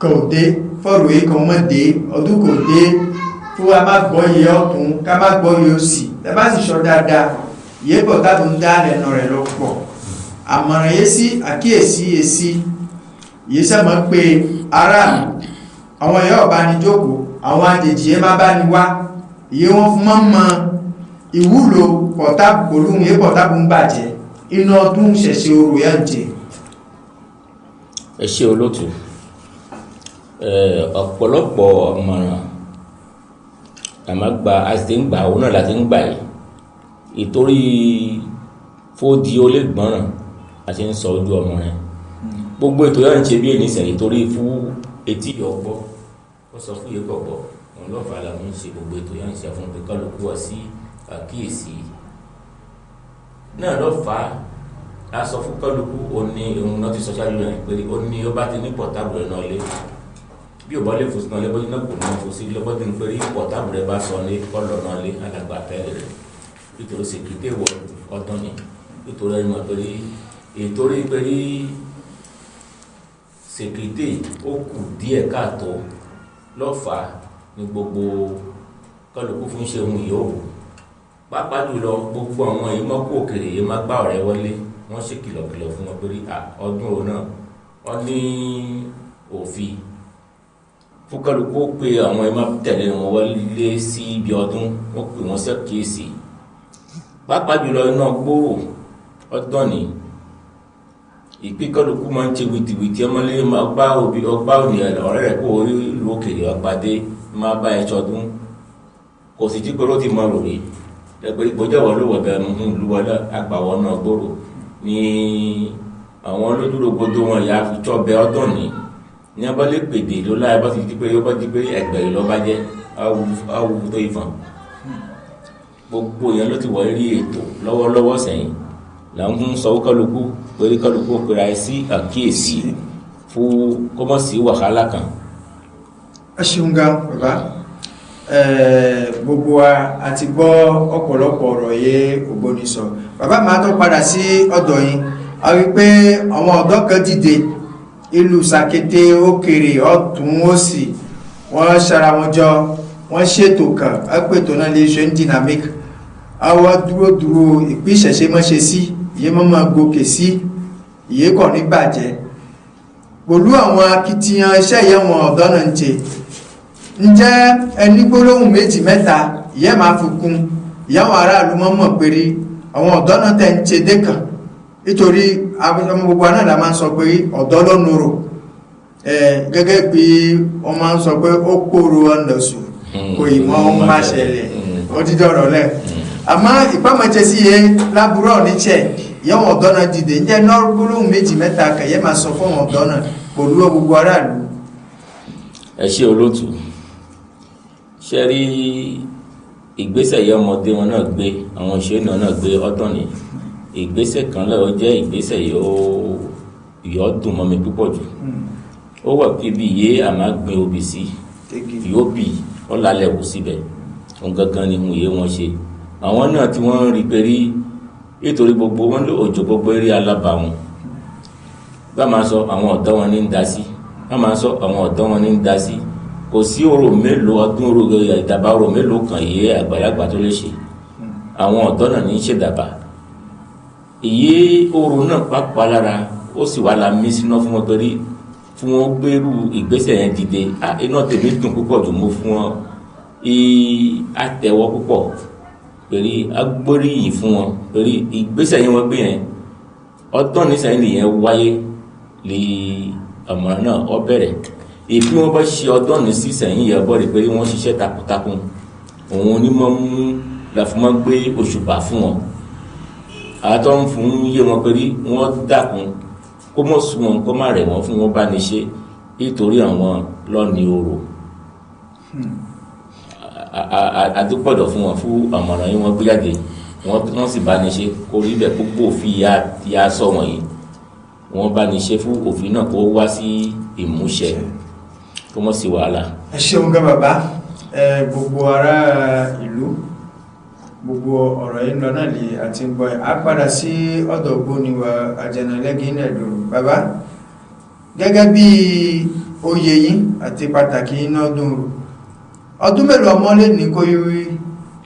Speaker 1: kan ò dé fọ́ọ̀rù yìí kan mọ́ dé ọdún kò dé fún wa má gbọ́ iye ọ̀tún ká má gbọ́ iye òsì ẹ bá sì sọ dáadáa iye bọ̀ tábù ń dá lẹ́nu rẹ̀ lọ pọ̀ àmọ̀ràn yé sí àkíyèsí yé sí yé sẹ́mọ̀ pé ará mi àwọn ẹ̀yọ́ ọ̀bá ni jókòó àwọn àjèjì yẹn má bá ní wá iye wọn fún mọ́ mọ́ ìwúlò pọ̀tábù olóhùn yé pọ̀tábù ń bàjẹ́ inú ọdún ṣẹ̀ṣẹ̀ orò yẹn ń jẹ.
Speaker 6: Ẹ ṣé olóòtú. Ọ̀pọ̀lọpọ̀ ọ̀mọ̀ràn àmọ́ gba a sì ti ń gbà òun náà la ti ń gbà yìí ìtorí fódi ó lè gbọ́ràn a ti ń sọ ojú ọmọ rẹ̀ gbogbo ètò yẹn ń ṣe bí èyí sẹ́yìn torí fún etí ọgbọ́ ó sọ fún yìí kọ̀gbọ́ òun ló fà á làwọn ń ṣe gbogbo ètò yẹn ń ṣe fún pé kálukú wá sí àkíyèsí náà ló fà á a sọ fún kálukú ó ní òun náà ti sọ ṣáájú rẹ̀ pé ó ní ó bá ti ní pọ̀tábù rẹ̀ náà lé bí ò bá lè fòsí náà lé bójú náà kò náà fòsí lọ́gbọ́dún pé rí pọ̀tábù rẹ̀ bá sọ ní kọ́lọ̀ náà lé alàgbà tẹ́lẹ̀ rẹ̀ nítorí sèkìtì wọ ọdún ni nítorí ẹni mọ̀ pé rí ìtorí pé rí sèkìtì ó kù díẹ̀ káàtó lọ́fà ní gbogbo kálukú fún ṣe ohun yòówù pàápàá jùlọ gbogbo àwọn èyí mọ́ kó òkèrè yìí má gbá ọ̀rẹ́ wọlé wọ́n ṣe kìlọ̀kìlọ̀ fún wọn pé ọdún òun náà wọ́n ní òfin fún kálukú ó pe àwọn ẹ̀ má tẹ̀lé wọn wọlé sí ibi ọdún wọ́n pè wọ́n ṣàkíyèsí pàápàá jùlọ iná gbòòrò ọdún ni ìpín kálukú máa ń ṣe wìtìwìtì ọmọlé máa gbá òbí ọgbà òní ọ̀rẹ́ rẹ̀ kó orí ìlú òkèèrè ọ̀pàdé máa bá ẹ ṣọdún kò sì jí pé ó ti máa rò rí ẹgbẹ́ ìgbọ́jọ́ wọ̀ ló wọ̀ bẹ́ẹ̀ mú ìlú wọlé àgbàwọ̀ náà gbòòrò ní àwọn olójúrogodo wọn ìyá àfijọ́ bẹ ọdún ní ní abọ́lé pèdè ló láyé bá ti di pé ó bá di pé ẹgbẹ́ ìlú ọba jẹ́ awu tó ìfọ̀n gbogbo yẹn ló ti wọ̀ rí ètò lọ́wọ́lọ́wọ́ sẹ́yìn là ń sọ kálukú pé kálukú pera ẹ sí àkíyèsí fún kọ́mọ̀sí wàhálà kan.
Speaker 1: Ẹ ṣeun gan bàbá. Gbogbo wa a ti gbọ́ ọ̀pọ̀lọpọ̀ ọ̀rọ̀ yé Ògbóni sọ. Bàbá máa tó padà sí ọ̀dọ̀ yín. A rí pé àwọn ọ̀dọ́ kan dìde ìlú Sàkété òkèrè ọ̀tún òsì wọ́n ṣara wọn jọ wọ́n ṣètò kan ẹ̀pẹ̀tò náà lè ṣe ń dynamic. Àwọn dúró dúró ìpín ìṣẹ̀ṣe mọ́ṣe sí ìyé mọ́mọ́ gòkè sí ìyé kọ̀ ní bàjẹ́ pẹ̀lú àwọn akitiyan iṣẹ́ ìyẹn wọn ọ̀dọ́ náà ń ṣe ǹjẹ́ ẹni gbólóhùn méjì mẹ́ta ìyẹn máa fi kún ìyẹn àwọn aráàlú mọ́ mọ̀ pé àwọn ọ̀dọ́ náà tẹ̀ ń ṣe dé kàn nítorí ọmọ gbogbo náà la máa ń sọ pé ọ̀dọ́ ló nurò gẹ́gẹ́ bí wọ́n máa ń sọ pé ó kóró ọ̀nà sùn kò ì mọ́ ń má ṣẹlẹ̀ ó ti dọ̀rọ̀ lẹ̀ àmọ́ ìpamọ́jẹ sí yẹ lábúrò níṣẹ́ ìyẹn wọn ọ̀dọ́ náà dìde ǹjẹ́ náà gbólóhùn méjì mẹ́ta kẹ̀yẹ́ máa sọ fún ọ̀dọ́ náà pẹ̀lú gbogbo aráàlú.
Speaker 6: Ẹ ṣé olóòtú. Ṣe rí ìgbésẹ̀ yìí ọmọdé wọn náà gbé àwọn ìṣe náà gbé ọdún ni ìgbésẹ̀ kan lọ́wọ́ jẹ́ ìgbésẹ̀ yóò dùn mọ́ mi púpọ̀ jù. Ó wà pé bí iye àmà gbin obì sí yóò bì ọ́ lálẹ́ wò síbẹ̀ òun gangan ni òun yé wọn ṣe àwọn náà tí wọ́n ń rí pé rí nítorí gbogbo wọn lé òjò gbogbo eré alábàáwọn bá máa sọ àwọn ọ̀dọ́ wọn ní ń da sí bá máa sọ àwọn ọ̀dọ́ wọn ní ń da sí kò sí orò mélòó ọdún orò ìdàbà orò mélòó kan yé àgbàlagbà tó lè ṣe àwọn ọ̀dọ́ náà ní í ṣèdàbà ìyé orò náà pàápàá lára ó sì wá la mí síná fún wọn torí fún wọn gbèrú ìgbésẹ̀ yẹn dìde iná tèmi dùn púpọ̀ jù mú fún wọn àtẹ̀wọ́ púpọ̀ pẹ̀lú agbóríyìn fún wọn pẹ̀lú ìgbésẹ̀ yẹn wọ́n gbé yẹn ọdún nísìnyí nìyẹn wáyé lè àmọ̀ràn náà ọ bẹ̀rẹ̀ ìpín wọn bá ṣe ọdún nísìnyí yẹn bọ́ rí pé wọ́n ṣiṣẹ́ takuntakun òun onímọ̀ mú làfùmọ́ gbé òṣùbà fún wọn àtọ́ ń fún yé wọn pé wọ́n dákun kó mọ̀ sún wọn kó má rẹ̀ wọ́n fún wọn bá ní ṣe nítorí àwọn lọ́ọ̀ni orò adúpọ̀dọ̀ fún wọn fún àmọ̀ràn yìí wọ́n gbé jáde wọ́n sì bá ní ṣe kó rí bẹ́ẹ̀ gbogbo òfin ya sọ wọ̀nyí wọ́n bá ní ṣe fún òfin náà kó wá sí ìmúṣẹ kó mọ̀ sí wàhálà.
Speaker 1: Ẹ ṣeun gan bàbá. Gbogbo ará ìlú gbogbo ọ̀rọ̀ yìí ń lọ náà lè àti ń gbọ́ ẹ̀ á padà sí ọ̀dọ̀ Ògbóni wa Àjànàlẹ́gìn ilẹ̀ ìdòrò bàbá gẹ́gẹ́ bí oyè yín àti pàtàkì iná ọdún rò ọdún mélòó ọmọ lè ní kó yí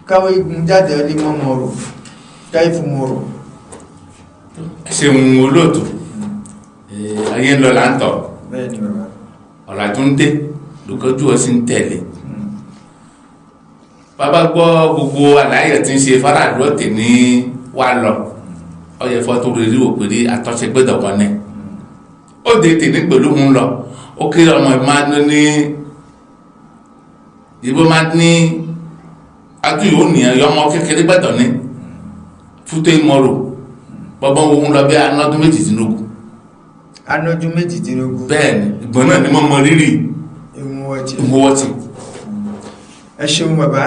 Speaker 1: káwé igun jáde ní mọ́mọ́ rò káyé fún mọ́ rò.
Speaker 2: Ẹ ṣeun olóòtú. Ayé ń lọ là ń tọ̀
Speaker 1: bẹ́ẹ̀ ni bàbá.
Speaker 2: Ọ̀làjú ń dé lókòjú ọ sì ń tẹ̀lé. Bàbá gbọ́ gbogbo àlàyé tí ń ṣe faraàlú ọ̀tẹ̀ ní wà lọ ọyẹ fọ́tò rírí òpèrè àtọ́ṣe gbẹ́dọ̀ kan ní. Ó de tèmi pẹ̀lú ń lọ ó kéré ọmọ máa ní ìbò máa ní adúyò nìyẹn yọmọ kékeré gbẹdọ̀ ní fúté mọ́rò bọ́bọ́n wo ń lọ bí anọ́dún 18.
Speaker 1: Anọ́dún 18.
Speaker 2: Bẹ́ẹ̀ ni ìgbọ́n náà ni mo mọ rírì ìmúwọ́tì.
Speaker 1: Ẹ ṣeun bàbá.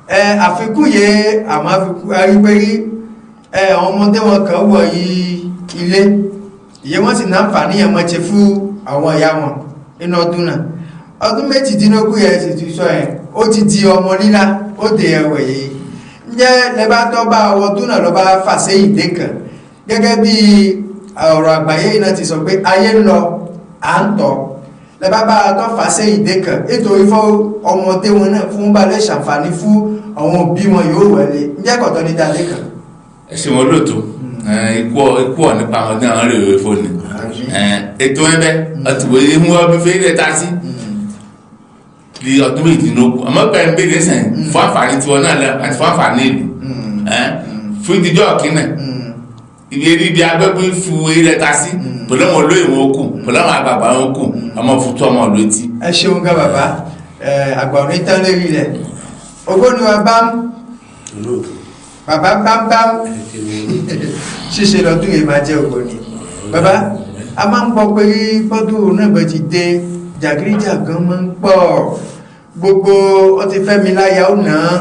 Speaker 1: Ẹ àfikún yẹ àmọ́ àfikún arígbérí ẹ àwọn ọmọdé wọn kàn wọ̀ yí ilé ìyẹn wọ́n sì náǹfààní yẹn mọ̀ ṣe fún àwọn ìyá wọn nínú ọdún náà. Ọdún 18 yẹn sì ti sọ yẹn ó ti di ọmọ líla ó dè ẹwẹ̀ yìí. Ǹjẹ́ lẹ́bàá tó bá ọdún náà lọ́ba fà sẹ́yìn dé kàn gẹ́gẹ́ bí ọ̀rọ̀ àgbáyé yìí náà ti sọ pé ayé ń lọ à ń tọ̀ lẹ́bàá bá tó fà sẹ́yìn dé kàn ètò ìfọ́ ọmọdé wọn náà fún balẹ̀ ṣàǹfààní fún àwọn òbí wọn yóò wọlé. Ǹjẹ́ kọ̀tọ́ ní dalé kàn.
Speaker 2: Ẹ ṣe wọn lóòótọ́ ikú ọ̀ nípa àwọn tí àwọn rèé fóònù ètò ẹbẹ ọtí wòye mú ọbí fẹ́ẹ́ ta sí di ọdún 18. Àmọ́ pẹ̀lú bẹ́ẹ̀ sẹ́yìn fún àǹfààní tiwọn náà lẹ àti fún àǹfààní ìlú fún ìdíjọ́ ọ̀kínà ibi eré ibi agbẹ́gbẹ́ fu eré ta sí pẹ̀lú àwọn olóyè wọn kù pẹ̀lú àwọn àgbààgbà wọn kù ọmọ futu ọmọ létí.
Speaker 1: Ẹ ṣeun gan bàbá. Àgbà òní tán lérí rẹ ògbóni wa bám bàbá bámbám ṣíṣe lọ́dún yìí máa jẹ́ ògbóni. Bàbá a máa ń gbọ́ pé bọ́dún náà bẹ́ẹ̀ ti dé jàgídíjàgan máa ń pọ̀ gbogbo ó ti fẹ́ mi láyà ó nà án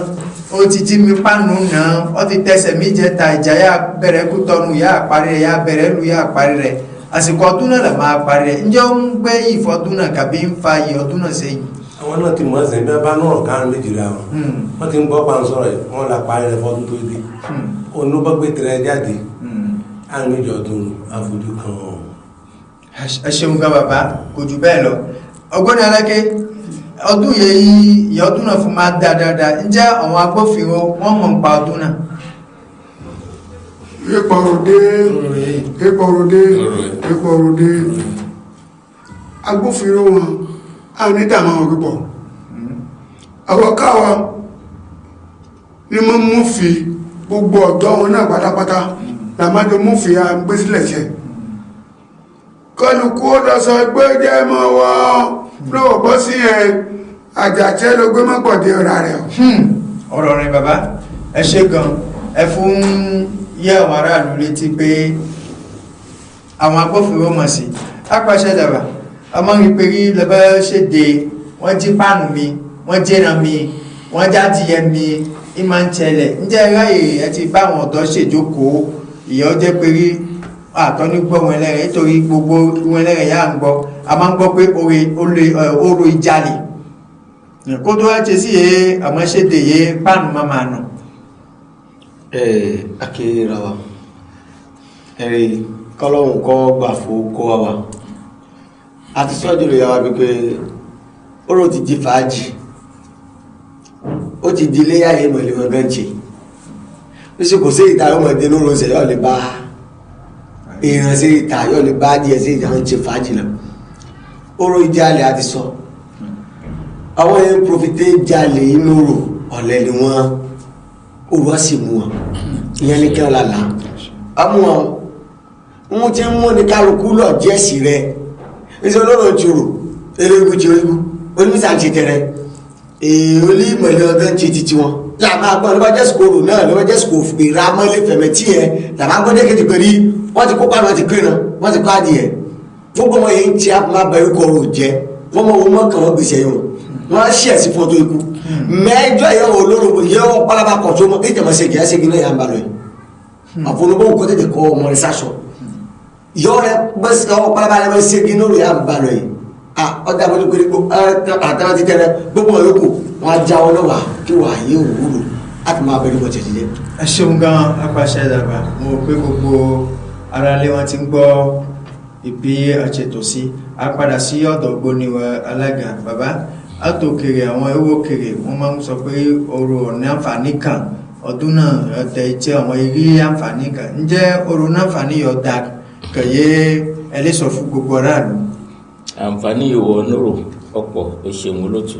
Speaker 1: ó ti jí mi pánù nà án ó ti tẹsẹ̀ mi jẹta ìjà yà bẹ̀rẹ̀ kú tọnu yà parí rẹ̀ yà bẹ̀rẹ̀ lu yà parí rẹ̀ àsìkò ọdún náà là máa parí rẹ̀. Ǹjẹ́ ó ń gbé ìfọdún náà kàbí ń fa ìyẹ ọdún náà sẹ́yìn?
Speaker 3: Àwọn náà ti mọ̀ ẹ́ sẹ́yìn bí wọ́n bá nọ̀rọ̀ kárùn méjì ra wọn wọ́n ti ń gbọ́ pa ń sọ̀rọ̀ yìí wọ́n la parí rẹ̀ fọdún tó dé onúbọ́gbé tẹ̀rẹ̀ jáde àrùn méjì ọdún àfojú kan.
Speaker 1: Ẹ ṣeun gan bàbá, kò jù bẹ́ẹ̀ lọ. Ọgbọ́n Aláké, ọdún yìí ìyá ọdún náà fún máa dá dáadáa. Ǹjẹ́ àwọn agbófinró wọ́n mọ̀ ń pa ọdún náà?
Speaker 4: Ìpọ̀rọ̀dé ìpọ̀rọ̀dé ìpọ̀rọ̀dé agbófinró wọn a ní dààmú àwọn púpọ̀. Àwọn káwa ni mo mú fi gbogbo ọ̀dọ́ wọn náà pátápátá làmájọ mú fi à ń gbé sílẹ̀ ṣe. Kọlùkù ó lọ sọ pé jẹ́ mọ́ wọ́n lọ́wọ́ bọ́ sí ẹ àjàṣẹ́ ló gbé mọ́pọ̀dé ọ̀rá rẹ̀.
Speaker 1: Ọ̀rọ̀ rẹ̀ bàbá ẹ ṣe gan. Ẹ fún yẹ àwọn aráàlú létí pé àwọn agbófinró mọ̀ sí apàṣẹ dàbà ọmọ ìpèrí lọ́bẹ̀ ṣèdè wọ́n jí páànù mi wọ́n jẹ́ràn mi wọ́n jádìyẹ mi ìmọ̀ ń tẹ̀lẹ̀. Ǹjẹ́ ráyè ẹ ti bá àwọn ọ̀dọ́ ṣèjókòó ìyẹn ó jẹ́ pé rí àtọ́ní gbọ́ wọn ẹlẹ́rẹ̀ nítorí gbogbo wọn ẹlẹ́rẹ̀ yà ń gbọ́ a máa ń gbọ́ pé oró ìjalè kó tó wá ṣe sí yé àmọ́ ṣèdè yé páànù máa máa nà.
Speaker 5: Akéèrà wa ẹ̀rí kọ́lọ́hún kọ́ gbà fún kó wa wa àti sọ́jú lè yà wá wípé oró ti di fàájì ó ti di ilé ayé mọ̀lẹ́ wọn gan ṣe ó sì kò sí ìta ọmọdé lóru ọ̀sẹ̀ yóò lè bá èèyàn sí ìta yóò lè bá díẹ̀ sí ìta ń ṣe fàájì lọ. Oró ìjalè àti sọ àwọn yẹn ń profité jalè inú rò ọ̀lẹ ni wọ́n oró á sì mú wọn ìyẹn ní kí wọn lálàá ọmú wọn wọn ti ń mú ní kálukú lọ jẹ́sì rẹ níṣẹ́ olóró ti rò eléegun ti orígun onímísà ń ṣe tẹrẹ èèyàn olímọ̀lẹ́ ọdún ń ṣe titi wọn làmà gbọ́n lọ́wọ́ jẹ́sì kò rò náà lọ́wọ́ jẹ́sì kò fèrè amọ́lé fẹ̀mẹ̀tì yẹn làmà gbọ́n dé kejì pẹ̀lú wọ́n ti kópa wọ́n ti kéré wọ́n ti kó adìyẹ gbogbo wọn yẹn ń ti má bẹ̀rù kọrò jẹ wọ́n mọ owó mọ́kàn wọ́n gbèsè yẹn wọ́n á ṣí ẹ̀sìn fún ọtọ́ ikú mẹ́jọ yẹn wọ́n olóró yẹn wọ́n pálábà kọ̀ tó mọ́ ètò ìmọ̀ ṣègì ẹ̀ ṣègì náà yà ń balọ̀ yìí àfọlọ́bọ̀ kọ́ tètè kọ́ ọmọ rẹ̀ sáṣọ yọ rẹ bẹ́sẹ̀ ọwọ́ pálábà rẹ̀ ṣègì náà yà ń balọ̀ yìí ọ̀dà àbójú pé àtàwọn ti tẹ̀lé gbogbo yòókù wọn á já wọn lọ́wọ́ kí wàá yé òwúrò láti máa bẹ̀rù bọ̀ jẹjẹrẹ.
Speaker 1: Ẹ ṣeun gan apàṣẹ dàgbà mo rò pé gbogbo aráalé wọn ti ń gbọ́ ìbí àṣetò sí a padà sí ọ̀dọ̀ Ògbóni alága bàbá àtòkèrè àwọn ewu òkèrè wọn máa ń sọ pé orò ní àǹfààní kan ọdún náà ọ̀tẹ̀ jẹ́ àwọn eré àǹfààní kan ǹjẹ́ orò ní àǹfààní yọ̀ dà kẹ̀yẹ ẹlẹ́sọ̀ fún gbogbo aráàlú.
Speaker 6: Àǹfààní ìwọ nóró ọ̀pọ̀ o ṣeun olótù.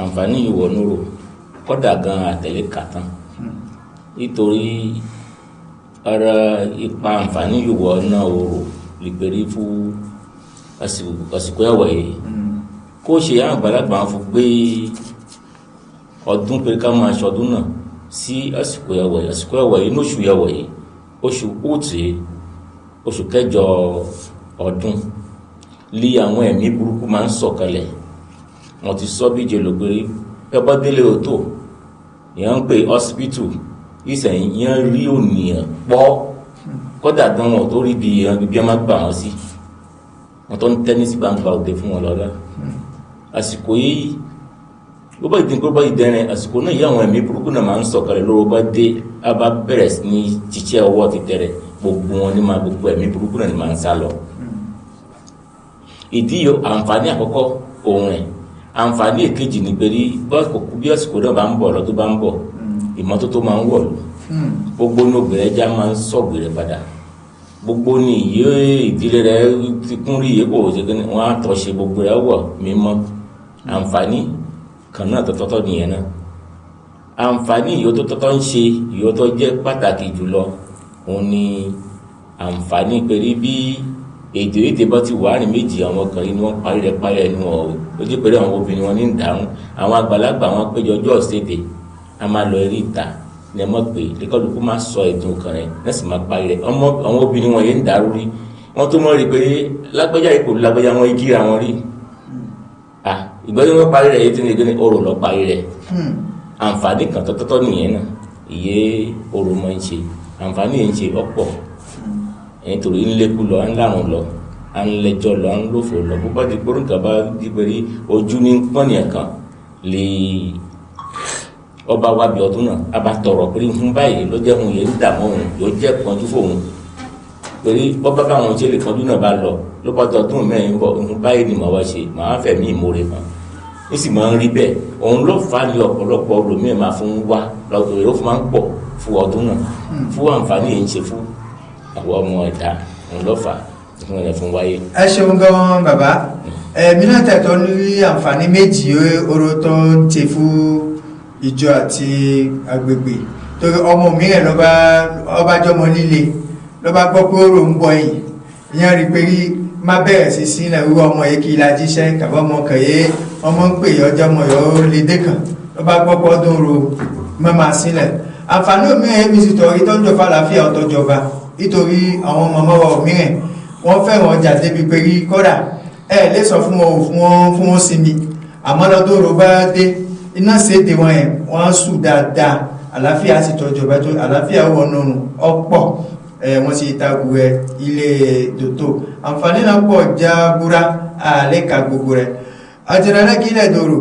Speaker 6: Àǹfààní ìwọ nóró kódà gan àtẹ̀lé kàtán nítorí ara ipa àǹfààní ìwọ náà orò lìpẹ̀rí fún Àsìkò ẹ̀wọ̀ yìí kó ṣe àwọn àgbàlagbà wọn fún gbé ọdún pé ká máa ṣọdún náà sí àsìkò ẹ̀wọ̀ yìí. Àsìkò ẹ̀wọ̀ yìí lóṣù ẹ̀wọ̀ yìí, oṣù Òtì, oṣù kẹjọ ọdún lé àwọn ẹ̀mí burúkú máa ń sọ̀kalẹ̀. Wọ́n ti sọ bíje lògbèrè ẹ bá délé òtò ìyẹn ń pè hospital ìsẹ̀yìn ìyẹn rí ònìyàn pọ̀ kódà gan wọn tó rí bí ibi wọn máa gbà wọn sí, wọn tó ń tẹ́ ní sí gbangba òde fún wọn lọ́la. Àsìkò yìí bó bá dín kó bá dẹrẹ àsìkò náà yìí àwọn ẹ̀mí burúkú náà máa ń sọ̀kalẹ̀ lóró bá dé a bá bẹ̀rẹ̀ sí ní ṣiṣẹ́ ọwọ́ ti tẹ̀rẹ̀ gbogbo wọn ní máa gbogbo ẹ̀mí burúkú náà ní máa ń sá lọ. Ìdí àǹfààní àkọ́kọ́ òun rẹ̀. Àǹfààní èkejì ni pé bí àsìkò náà bá ń bọ̀ lọ́dún bá ń bọ̀ ìmọ́tótó máa ń wọ̀lú, gbogbo ní obìnrin ẹja máa ń sọ̀gbìrẹ̀ padà, gbogbo ní ìyé ìdílé rẹ̀ ti kún rí ìyé kò ṣe kí wọ́n á tọ́ ṣe gbogbo rẹ̀ wọ̀ mímọ́. Àǹfààní kan náà tọ́tọ́tọ́ nìyẹn náà. Àǹfààní ìyó tó tọ́tọ́ ń ṣe ìyó tó jẹ́ pàtàkì jùlọ òun ni àǹfààní pẹ̀lú bí èdè èdè bá ti wà ní méjì àwọn kan yìí ni wọ́n parí rẹ̀ parí ẹnu ọ̀ lójú pẹ̀lú àwọn obìnrin wọn ní ìdàrún àwọn àgbàlagbà wọn péjọ ọjọ́ ọ̀sẹ̀dẹ̀ a máa lọ eré ìta ní ẹ mọ̀ pé lẹ́kọ̀ọ́dúnkú máa sọ ẹ̀dùn kan rẹ̀ náà sì máa parí rẹ̀. Àwọn obìnrin wọn yẹn ń dàrú rí wọ́n tó mọ̀ rí pé lágbájá ipò lágbájá wọn igi ra wọn rí. Ìgbà tí wọ́n parí rẹ̀ yìí ti ní ìgbẹ́ orò lọ parí rẹ̀. Àǹfààní kan tọ́tọ́tọ́ nìyẹn náà ìyé orò máa ń ṣe àǹfààní yẹn ń ṣe ọ̀pọ̀ nítorí ńlẹ́kù lọ ńlárùn lọ ńlẹ́jọ́ lọ ńlọ́fọ̀ lọ bó bá di gbórùnkà bá di pé ojú ní pọ́nìyàn kan lè ọba wa bí ọdún náà a bá tọrọ pé ń báyìí ló jẹ́ òun yẹn ń dààmú òun yóò jẹ́ pọ́njú fóun pé bọ́bá báwọn ṣe lè pọ́njú náà bá lọ ló bá tọdún mẹ́rin bọ̀ ń báyìí ni màá wá ṣe màá fẹ̀mí ìmoore hàn ní sì máa ń rí bẹ́ẹ̀. Òun ló fà á ní ọ̀pọ̀lọpọ̀ olómìnira máa fún wa lọ́dọ̀ èrò fún máa ń pọ̀ fún ọdún náà fún àǹfààní yìí ń ṣe fún àwọn ọmọ ẹ̀dá. Òun ló fà á fún ẹ̀ fún wáyé.
Speaker 1: Ẹ ṣeun gan bàbá. Ẹ̀mí náà tẹ̀tọ́ ní àǹfààní méjì oró tó ń ṣe fún ìjọ àti agbègbè torí ọmọ mìíràn lọ́ba ọbàjọ́mọ líle lọ́ba gbọ́ pé oró ń bọ̀ yìí ìyẹn rí pé má bẹ̀rẹ̀ sí sílẹ̀ wíwá ọmọ yìí kí la jíṣẹ́ kàbọ̀ ọmọ kàn yé ọmọ ń pè ọjọ́ ọmọ yìí ó lè dé kàn lọ́ba gbọ́ pé ọdún ro má máa sílẹ̀. Àǹfààní mìíràn èmi sì tọ̀rí tọ́jú fàlàáfíà ọ̀tọ́jọba nítorí àwọn ọmọ ọmọ mìíràn wọ́n fẹ́ràn ọjà débi pé rí kódà ẹ lè sọ fún wọn fún wọn sinmi àmọ́ lọ́dún ro bá dé iná ṣèdè wọn yẹn wọ́n sùn dáadáa àlàáfíà sì tọ́jú ọba tó àlàáfíà wọnú ọ̀pọ̀ wọ́n sì tagu ẹ ilé dòtò. Àǹfààní náà pọ̀ jábúrá àlẹ́ ka gbogbo rẹ̀ àjẹrẹ́lẹ́ kí ilẹ̀ dòrò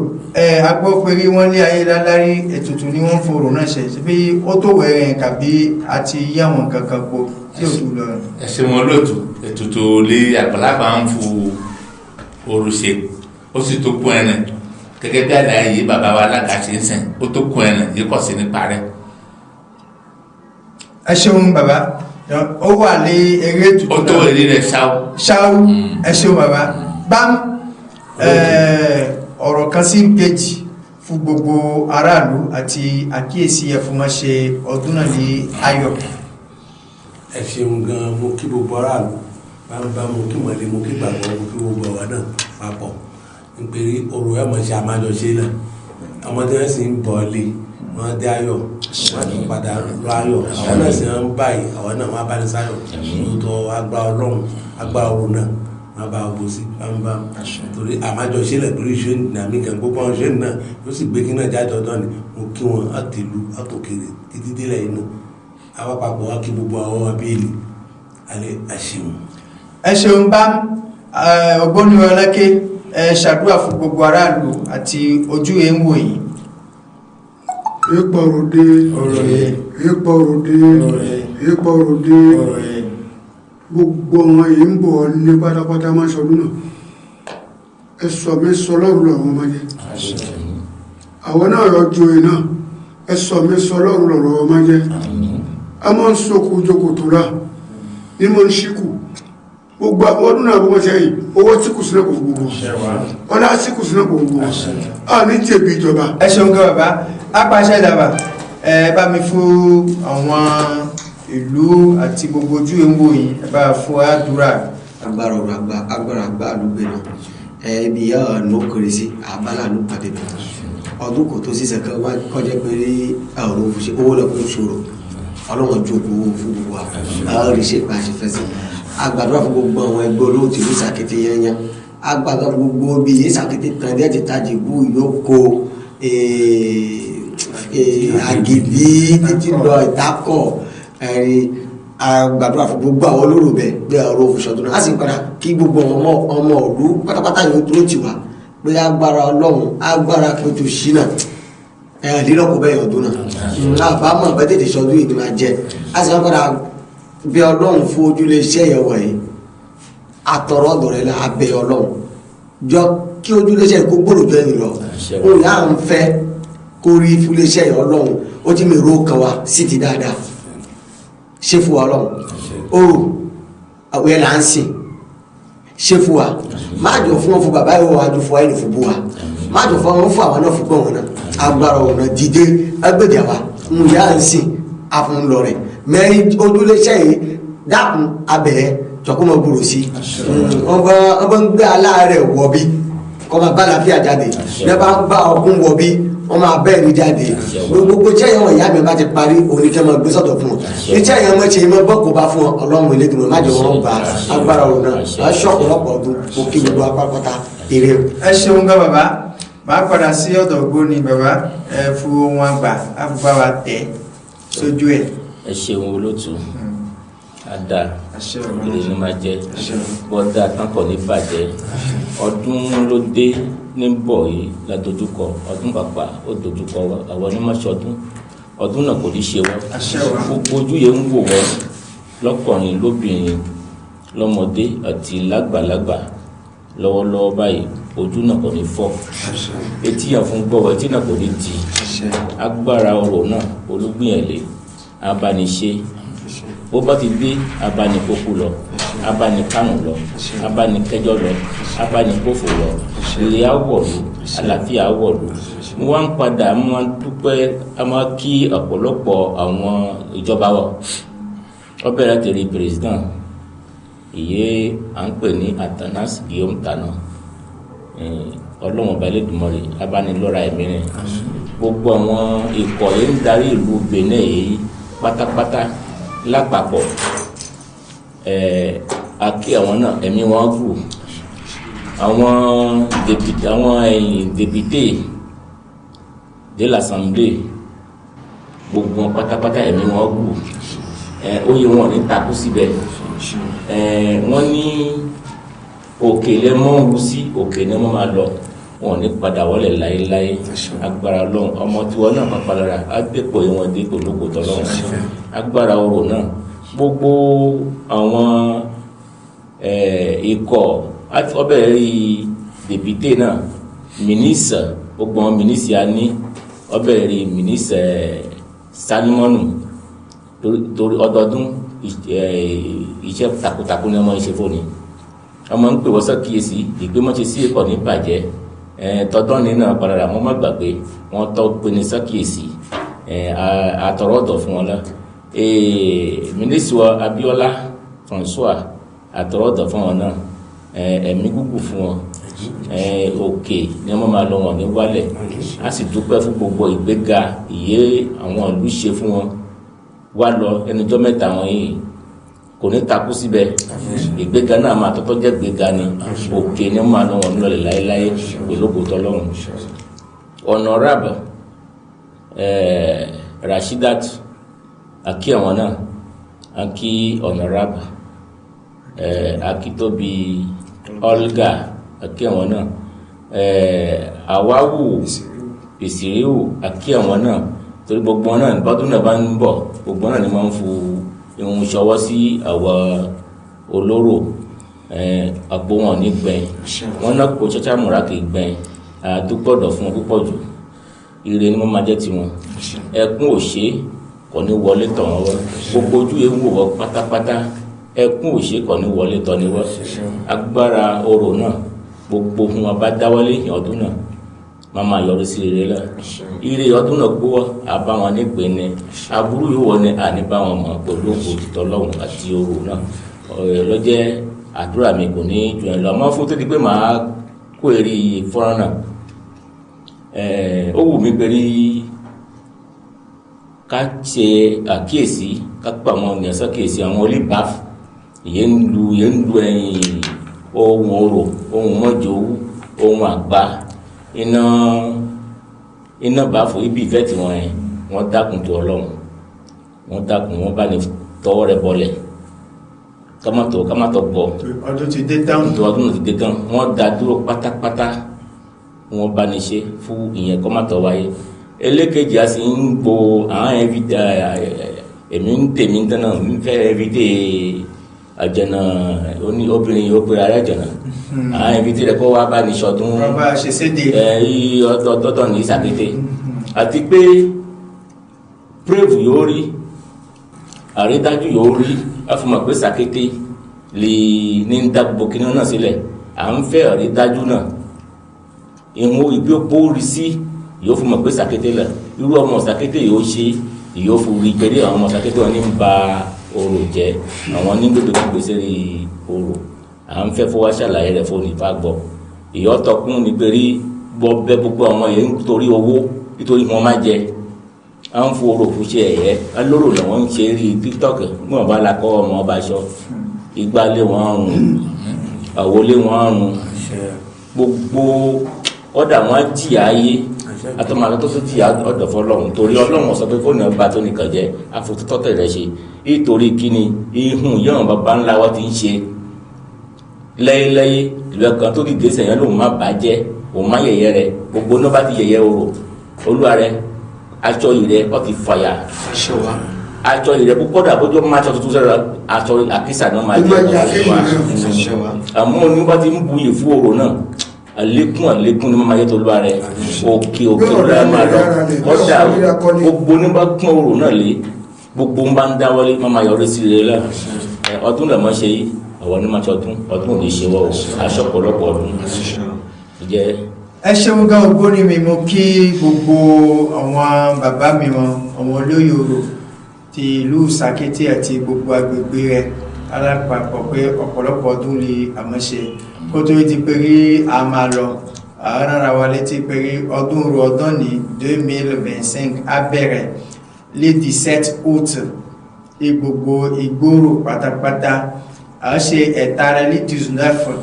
Speaker 1: agbófinrin wọn lé ayé lálárí ètùtù ni wọ́n fòrò náà ṣe bí ó tó wẹ̀rẹ̀ kàbí àti yáwọn kankan po tí ò tún lọ.
Speaker 2: Ẹ ṣe wọn lóòtú ètùtù lé àgbàlagbà ń fo oru ṣe ó sì tó kún ẹnẹ gẹ́gẹ́ bí àlàyé yìí bàbá wa alága ṣe ń sìn ó tó kún ẹnẹ yìí kọ̀ sí nípa rẹ̀.
Speaker 1: Ẹ ṣeun bàbá, ó wà lé eré ètùtù
Speaker 2: ó tó eré rẹ̀ ṣáú.
Speaker 1: Ṣáú. Ẹ ṣeun bàbá. Bám ọ̀rọ̀ kan sí kejì fún gbogbo aráàlú àti àkíyèsí ẹ fún wọn ṣe ọdún náà ní ayọ̀.
Speaker 3: Ẹ ṣeun gan, mo kí gbogbo aráàlú bámbá, mo kí mọ̀lẹ́, mo kí gbàgbọ́, mo kí gbogbo àwa náà papọ̀ nítorí ọ̀rọ̀ ẹ̀ mọ̀ ṣe àmájọṣe náà ọmọdé wọn sì ń bọ̀ lé wọn dé ayọ̀ wọn tún padà lọ ayọ̀ àwọn náà sì ń báyìí àwọn náà wọn bá ní sáyọ̀ lóòótọ́ agbára Ọlọ́run agbára ọ̀run náà wọn bá bò sí bámbám torí àmájọṣe náà torí ṣé nàmí kan gbogbo àwọn ṣé náà yóò sì gbé kí náà jáde ọdún ni mo kí wọn àtìlú àtòkèrè títí délẹ̀ yìí náà àwọn papọ̀ wá kí gbogbo àwọn abéèlì alẹ́ àṣeun.
Speaker 1: Ẹ ṣeun bá Ògbóni Ọlẹ́kẹ́, ẹ ṣàdúrà fún gbogbo aráàlú àti ojú ẹ̀ ń wò yìí.
Speaker 4: Ìpọ̀rọ̀dé ìpọ̀rọ̀dé ìpọ̀rọ̀dé gbogbo wọn yìí ń bọ̀ ní pátápátá máa sọdún náà ẹ sọ mi sọ lọ́rùn lọ́rùn ọmọ jẹ àwọn náà yọ ju iná ẹ sọ mi sọ lọ́rùn lọ́rùn ọmọ jẹ a máa ń sokù jókòó la ní mo ń ṣíkù gbogbo ọdún náà bọ́mọ sẹ́yìn owó tí kù sínú kò gbogbo ọlá tí kù sínú kò gbogbo a ní jẹ̀bi ìjọba.
Speaker 1: Ẹ ṣeun gan bàbá apàṣẹ dàbà ẹ bá mi fún àwọn ìlú àti gbogbo ojú ìwò yìí ẹ bá fún àdúrà
Speaker 5: Agbára ọ̀rọ̀ agbára àgbà àlùgbé náà ibi ìyá ọ̀nà òkèrè sí àbálà ló pàdé bẹ̀. Ọdún kò tó sísẹ kan wá kọjá pé rí ọ̀rọ̀ òfin owó lọ́kùn ṣòro. Ọlọ́run jókòó owó fún gbogbo wa. Àwọn rí ṣe pa àṣefẹ́ sí. Agbàdúrà fún gbogbo àwọn ẹgbẹ́ olóòtú ìlú Sàkété yányán. Agbàdúrà fún gbogbo bí ìyé Sàkété tàn díẹ̀ ti tajì bú ìyókò àgìdí títí lọ ìtakọ̀ ẹ̀rí. Agbàdúrà fún gbogbo àwọn olóró bẹ̀ bí ọ̀rọ̀ òfin ṣọdún náà. A sì ń padà kí gbogbo ọmọ ìlú pátápátá yóò dúró tì wá pé agbára Ọlọ́run agbára pẹ̀tù ṣínà lílọ́kọ̀ bẹ́ẹ̀ ọdún náà. Àbámọ̀ bẹ́ẹ̀ tètè ṣọdún yìí ni máa jẹ. A sì ń padà bí Ọlọ́run fún ojúlé iṣẹ́ ìyẹ̀wò yìí àtọ̀rọ̀ ọ̀dọ̀ rẹ̀ la abẹ Ọlọ́run jọ kí ojúlé iṣẹ́ kó gbòòrò jọ ẹ̀yìn lọ. Òun yà ń fẹ́ kó rí fúlé iṣẹ́ yìí Ọlọ́run ó ti mi ro kan wa sí ti dáadáa ṣé fún wa Ọlọ́run oòrùn àwọn ẹ̀ là ń sìn ṣé fún wa má jọ fún wọn fún bàbá yìí wọ́n á jọ fún wa ẹni fún bú wa má jọ fún wọn fún àwọn náà fún gbọ̀n wọn náà agbára ọ̀nà dìde ẹgbẹ̀dẹ̀ wa ń yà ń sìn àfún lọ rẹ̀ mẹ́rin ojúléṣẹ́ yìí dákun abẹ́ tọkùnmọ̀ gbòòrò sí wọ́n bá ń gbé aláàárẹ̀ wọ̀ bí kọ́ máa bá làáfíà jáde bí bá ń bá ọkùn wọ̀ bí wọ́n máa bẹ́ẹ̀ ní jáde gbogbo iṣẹ́ yẹn wọ̀nyí àmì bá ti parí oníkẹ́ máa gbé sọ̀tọ̀ fún wọn iṣẹ́ yẹn wọ́n ṣe é máa bọ́ kó bá fún wọn Ọlọ́run Elédùmarè má jẹ́ wọn gba agbára òun náà aṣọ ọ̀pọ̀lọpọ̀ ọdún mo kí gbogbo apápátá ire.
Speaker 1: Ẹ ṣeun gan bàbá, máa padà sí ọ̀dọ̀ Ògbóni bàbá ẹ fún ohun àgbà àfùbá wa tẹ̀ sójú ẹ̀.
Speaker 6: Ẹ ṣeun olótú ada ire ni máa jẹ bọ́dà tán kò ní bàjẹ́. Ọdún ló dé ní bọ̀ yìí la dojúkọ ọdún pàpà ó dojúkọ àwọn onímọ̀ṣọ́dún ọdún náà kò ní ṣe wọ́n. Gbogbo ojú yẹn ń wò wọ́n lọ́kùnrin lóbìnrin lọ́mọdé àti lágbàlagbà lọ́wọ́lọ́wọ́ báyìí ojú náà kò ní fọ́, etí yẹn fún gbọ́wọ́ etí náà kò ní di. Agbára ọrọ̀ náà olúgbìyànlé abániṣe bó bá ti dé abánikókó lọ abánikárùn lọ abánikẹjọ lọ abánikófò lọ ire awọ̀lú àlàáfíà awọ̀lú. Mo wá ń padà mo wá ń dúpẹ́ a máa kí ọ̀pọ̀lọpọ̀ àwọn ìjọba wa. Ó bẹ̀rẹ̀ láti rí president ìyé à ń pè ní Athanase Guillaume Tano Ọlọ́run ọba Elédùmarè abánilọ́ra ẹ̀mí rẹ̀. Gbogbo àwọn ikọ̀ yìí ń darí ìlú Benin yìí pátápátá lápapọ̀ àkí àwọn náà ẹ̀mí wọn kù. Àwọn député àwọn député de l'Assemblée gbogbo wọn pátápátá ẹ̀mí wọn kù. Oyè wọn ní takú síbẹ̀. Wọ́n ní òkè lẹ́mọ́ wú sí òkè ní wọ́n máa lọ wọn ò ní padà wọlé láéláé. Agbára Ọlọ́run ọmọ tiwọn náà pápá lára á dépò ìwọ̀n dépò lóko tọ́lọ́run. Agbára ọrọ̀ náà gbogbo àwọn ikọ̀ ọbẹ̀ rí dèpítè náà mínísà gbogbo àwọn mínísà ní ọbẹ̀ rí mínísà Salimonu torí ọdọọdún iṣẹ́ takuntakun ni wọ́n máa ń ṣe fóni. Wọ́n máa ń pè wọ́n sàkíyèsí ìgbémọ̀ṣe sí ẹ̀kọ́ ní bàjẹ́ tọdún nínú àpàràrà wọn má gbàgbé wọn tọ́ pé ní sàkíyèsí àtọ̀rọ̀ ọ̀dọ̀ fún wọn lọ. Mínísítì wa Abíọ́lá François àtọ̀rọ̀ ọ̀dọ̀ fún wọn náà ẹ̀mí gúgù fún wọn òkè ni wọ́n máa lọ wọn ní wálẹ̀. A sì dúpẹ́ fún gbogbo ìgbéga ìyé àwọn ìlú ṣe fún wọn wá lọ ẹnujọ́ mẹ́ta wọn yìí kò ní takú síbẹ̀. Ìgbéga náà máa tọ́tọ́ jẹ́ gbéga ni òkè ni wọ́n máa lọ wọn nílọ̀lẹ̀ láéláé pẹ̀lú ògo tọ́lọ́run. Honorable Rashidat akí àwọn náà akí Honorable Akíntóbi Olga akí àwọn náà Àwáwù Ìsìríwù akí àwọn náà torí gbogbo náà bọ́dún náà bá ń bọ̀ gbogbo náà ni wọ́n ń fu ihun ṣọwọ́ sí àwọn olóró àgbo wọn ní gbẹ̀n wọn náà kó ṣáṣá múra kì í gbẹ̀n àdúgbọ̀dọ̀ fún wọn púpọ̀ jù. Ire ni wọ́n máa jẹ́ tiwọn. Ẹkún òṣè kò ní wọlé tọ̀ wọ́n wọ́n gbogbo ojú ewu wọ̀ pátápátá ẹkún òṣè kò ní wọlé tọ̀ ni wọ́n. Agbára orò náà gbogbo ohun wọn bá dáwọ́lé ìyẹn ọdún náà máa máa yọrí sí rere lọ. Ire ọdún náà gbówọ́ àbá wọn nípìn ní aburú yìí wọ ni àní bá wọn mọ̀ pẹ̀lú òkú tọ́lọ́hún àti orò náà lọ́jẹ́ Àdúrà mi kò ní jù ẹ lọ. Àmọ́ fún tó di pé màá kó èrè fọ́nrán náà, ó wù mí pé rí ká ṣe àkíyèsí, ká pa àwọn ènìyàn ṣàkíyèsí àwọn olíbàf ìyẹn ń lu ẹ̀yìn ohun orò, ohun mọ́jọ́wú, ohun àgbà iná báfò ibi ìfẹ́ tí wọ́n yẹn wọ́n dákun tó Ọlọ́run, wọ́n dákun, wọ́n bá ní tọwọ́ rẹ̀ bọlẹ̀ kámátọ̀ gbọ́.
Speaker 1: Ọdún ti dé tán.
Speaker 6: Ọdún ti dé tán, wọ́n dá dúró pátápátá, wọ́n bá ní ṣe fún ìyẹn kọ́mátọ̀ wáyé. Elékejì a sì ń gbo àwọn ẹ̀fídà èmi ń tèmi ń tẹ́nà ń fẹ́ ẹ̀fídè àjànà oní obìnrin yóò pera rẹ̀ àjànà àwọn ẹ̀fídè rẹ̀ kó wá bá ní sọdún
Speaker 1: bàbá ṣe séde
Speaker 6: ọdọọdọ ní Sàkété. Àti pé prèvù yóò rí, àrídájú yóò rí, a fún mọ̀ pé Sàkété lè ní ń dá gbogbo kinní náà sílẹ̀. À ń fẹ́ àrídájú náà ìhun ìgbé pórí sí yóò fún mọ̀ pé Sàkété lẹ̀ irú ọmọ Sàkété yóò ṣe yóò fún rí pẹ̀lú àwọn ọmọ Sàkété wọn ní ń ba orò jẹ́, àwọn ní gbogbo gbèsè rí orò. À ń fẹ́ fọwọ́ ṣàlàyé rẹ̀ fún ìfà gbọ́. Ìyọ́tọ̀kùn ní pé rí gbọ́ bẹ́ gbogbo àwọn yẹn nítorí owó, nítorí wọn má jẹ à ń fo orò fún ṣe ẹ̀yẹ alóró làwọn ń ṣe rí TikTok wọn bá la kọ́ ọmọ ọba aṣọ ìgbálé wọn rùn, àwọlé wọn rùn, gbogbo kọ́dà wọn jìyà ayé atọ́mọ alọ́ tó tó jìyà ọ̀dọ̀ fọlọ́run, torí Ọlọ́run sọ pé kó ní ọba tó nìkan jẹ́ àfotútọ́tẹ̀ rẹ̀ ṣe. Nítorí kíni ihun yọ̀hún bàbá ńlá wa ti ń ṣe lẹ́yìnlẹ́yìn ìlú ẹ̀kan tó dìde sẹ̀yìn lòun má bàjẹ́, òun má yẹ̀yẹ́ rẹ̀, gbogbo náà bá ti yẹ̀yẹ́ orò olúwa rẹ̀ aṣọ yìí rẹ̀ ó ti fàyà, aṣọ yìí rẹ̀ púpọ̀ dà bójú ọmọ aṣọ tuntun sọ̀rọ̀ aṣọ àkísà náà máa jẹ́ àmọ́ onígbà tí ń bu yìí fún orò náà àlékún àlékún ni máa yẹ tó lúwa rẹ̀ òkè òkè lúwa máa lọ. Kọ́dà gbogbo ní bá kún orò náà lé gbogbo ń bá ń dáwọ́lé máa yọrí sí rere la. Ọdún làmọ́ ṣe yìí, àwọn ní máa ṣe ọdún, ọdún ò ní ṣe wọ́ o, aṣọ ọ̀pọ̀lọpọ̀ ọdún jẹ́.
Speaker 1: Ẹ ṣeun gan ògbóni mi, mo kí gbogbo àwọn bàbá mi wọn, àwọn olóyè orò ti ìlú Sàkété àti gbogbo agbègbè rẹ̀ alápapọ̀ pé ọ̀pọ̀lọpọ̀ ọdún lè àmọ́ ṣe kó tó di pé rí a máa lọ. Àwọn ará wa létí pé rí ọdún orò ọdún ní 2025 á bẹ̀rẹ̀ lé 17 août ní gbogbo ìgboro pátápátá. À ń ṣe ẹ̀ta rẹ̀ ní 19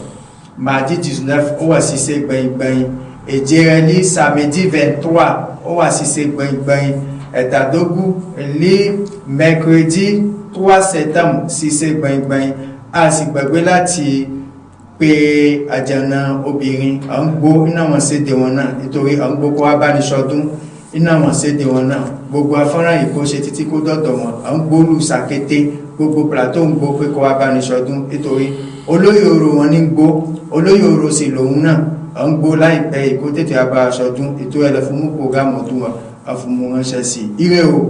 Speaker 1: mardi 19 ó wà ṣiṣẹ́ gbẹ̀yìngbẹ̀yìn, èjì rẹ̀ ní samedi 23 ó wà ṣiṣẹ́ gbẹ̀yìngbẹ̀yìn, ẹ̀tàdógún ní mercredi 3 septembre ṣiṣẹ́ gbẹ̀yìngbẹ̀yìn. A sì gbàgbé láti pé àjànà obìnrin à ń gbó iná wọn séde wọn náà, nítorí à ń gbó kó wá bá ní sọdún iná wọn séde wọn náà. Gbogbo afọ́nrán yìí kó ṣe títí kó dọ̀dọ̀ wọn, à ń gbólù Sàkété gbogbo plateau ń gbó pé kó wá bá ní sọdún, nítorí olóyè orò wọn ní gbó, olóyè orò sì lòun náà à ń gbó láìpẹ́ yìí kó tètè wá bá a sọdún. Ètò ẹ̀ lọ fún mú programu ọdún wọn a fún mú ránṣẹ́ sí i. Ire o.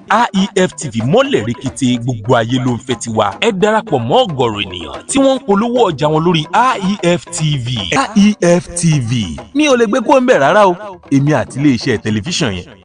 Speaker 7: AEF TV mọ́lẹ̀ rekete, gbogbo ayé ló ń fẹ́ tiwa. Ẹ darapọ̀ mọ́ ọ̀gọ̀rọ̀ ènìyàn tí wọ́n ń polówó ọjà wọn lórí AEF TV. AEF TV mi ò lè gbé kó ń bẹ̀ rárá o, èmi àti iléeṣẹ́ tẹlifíṣàn yẹn.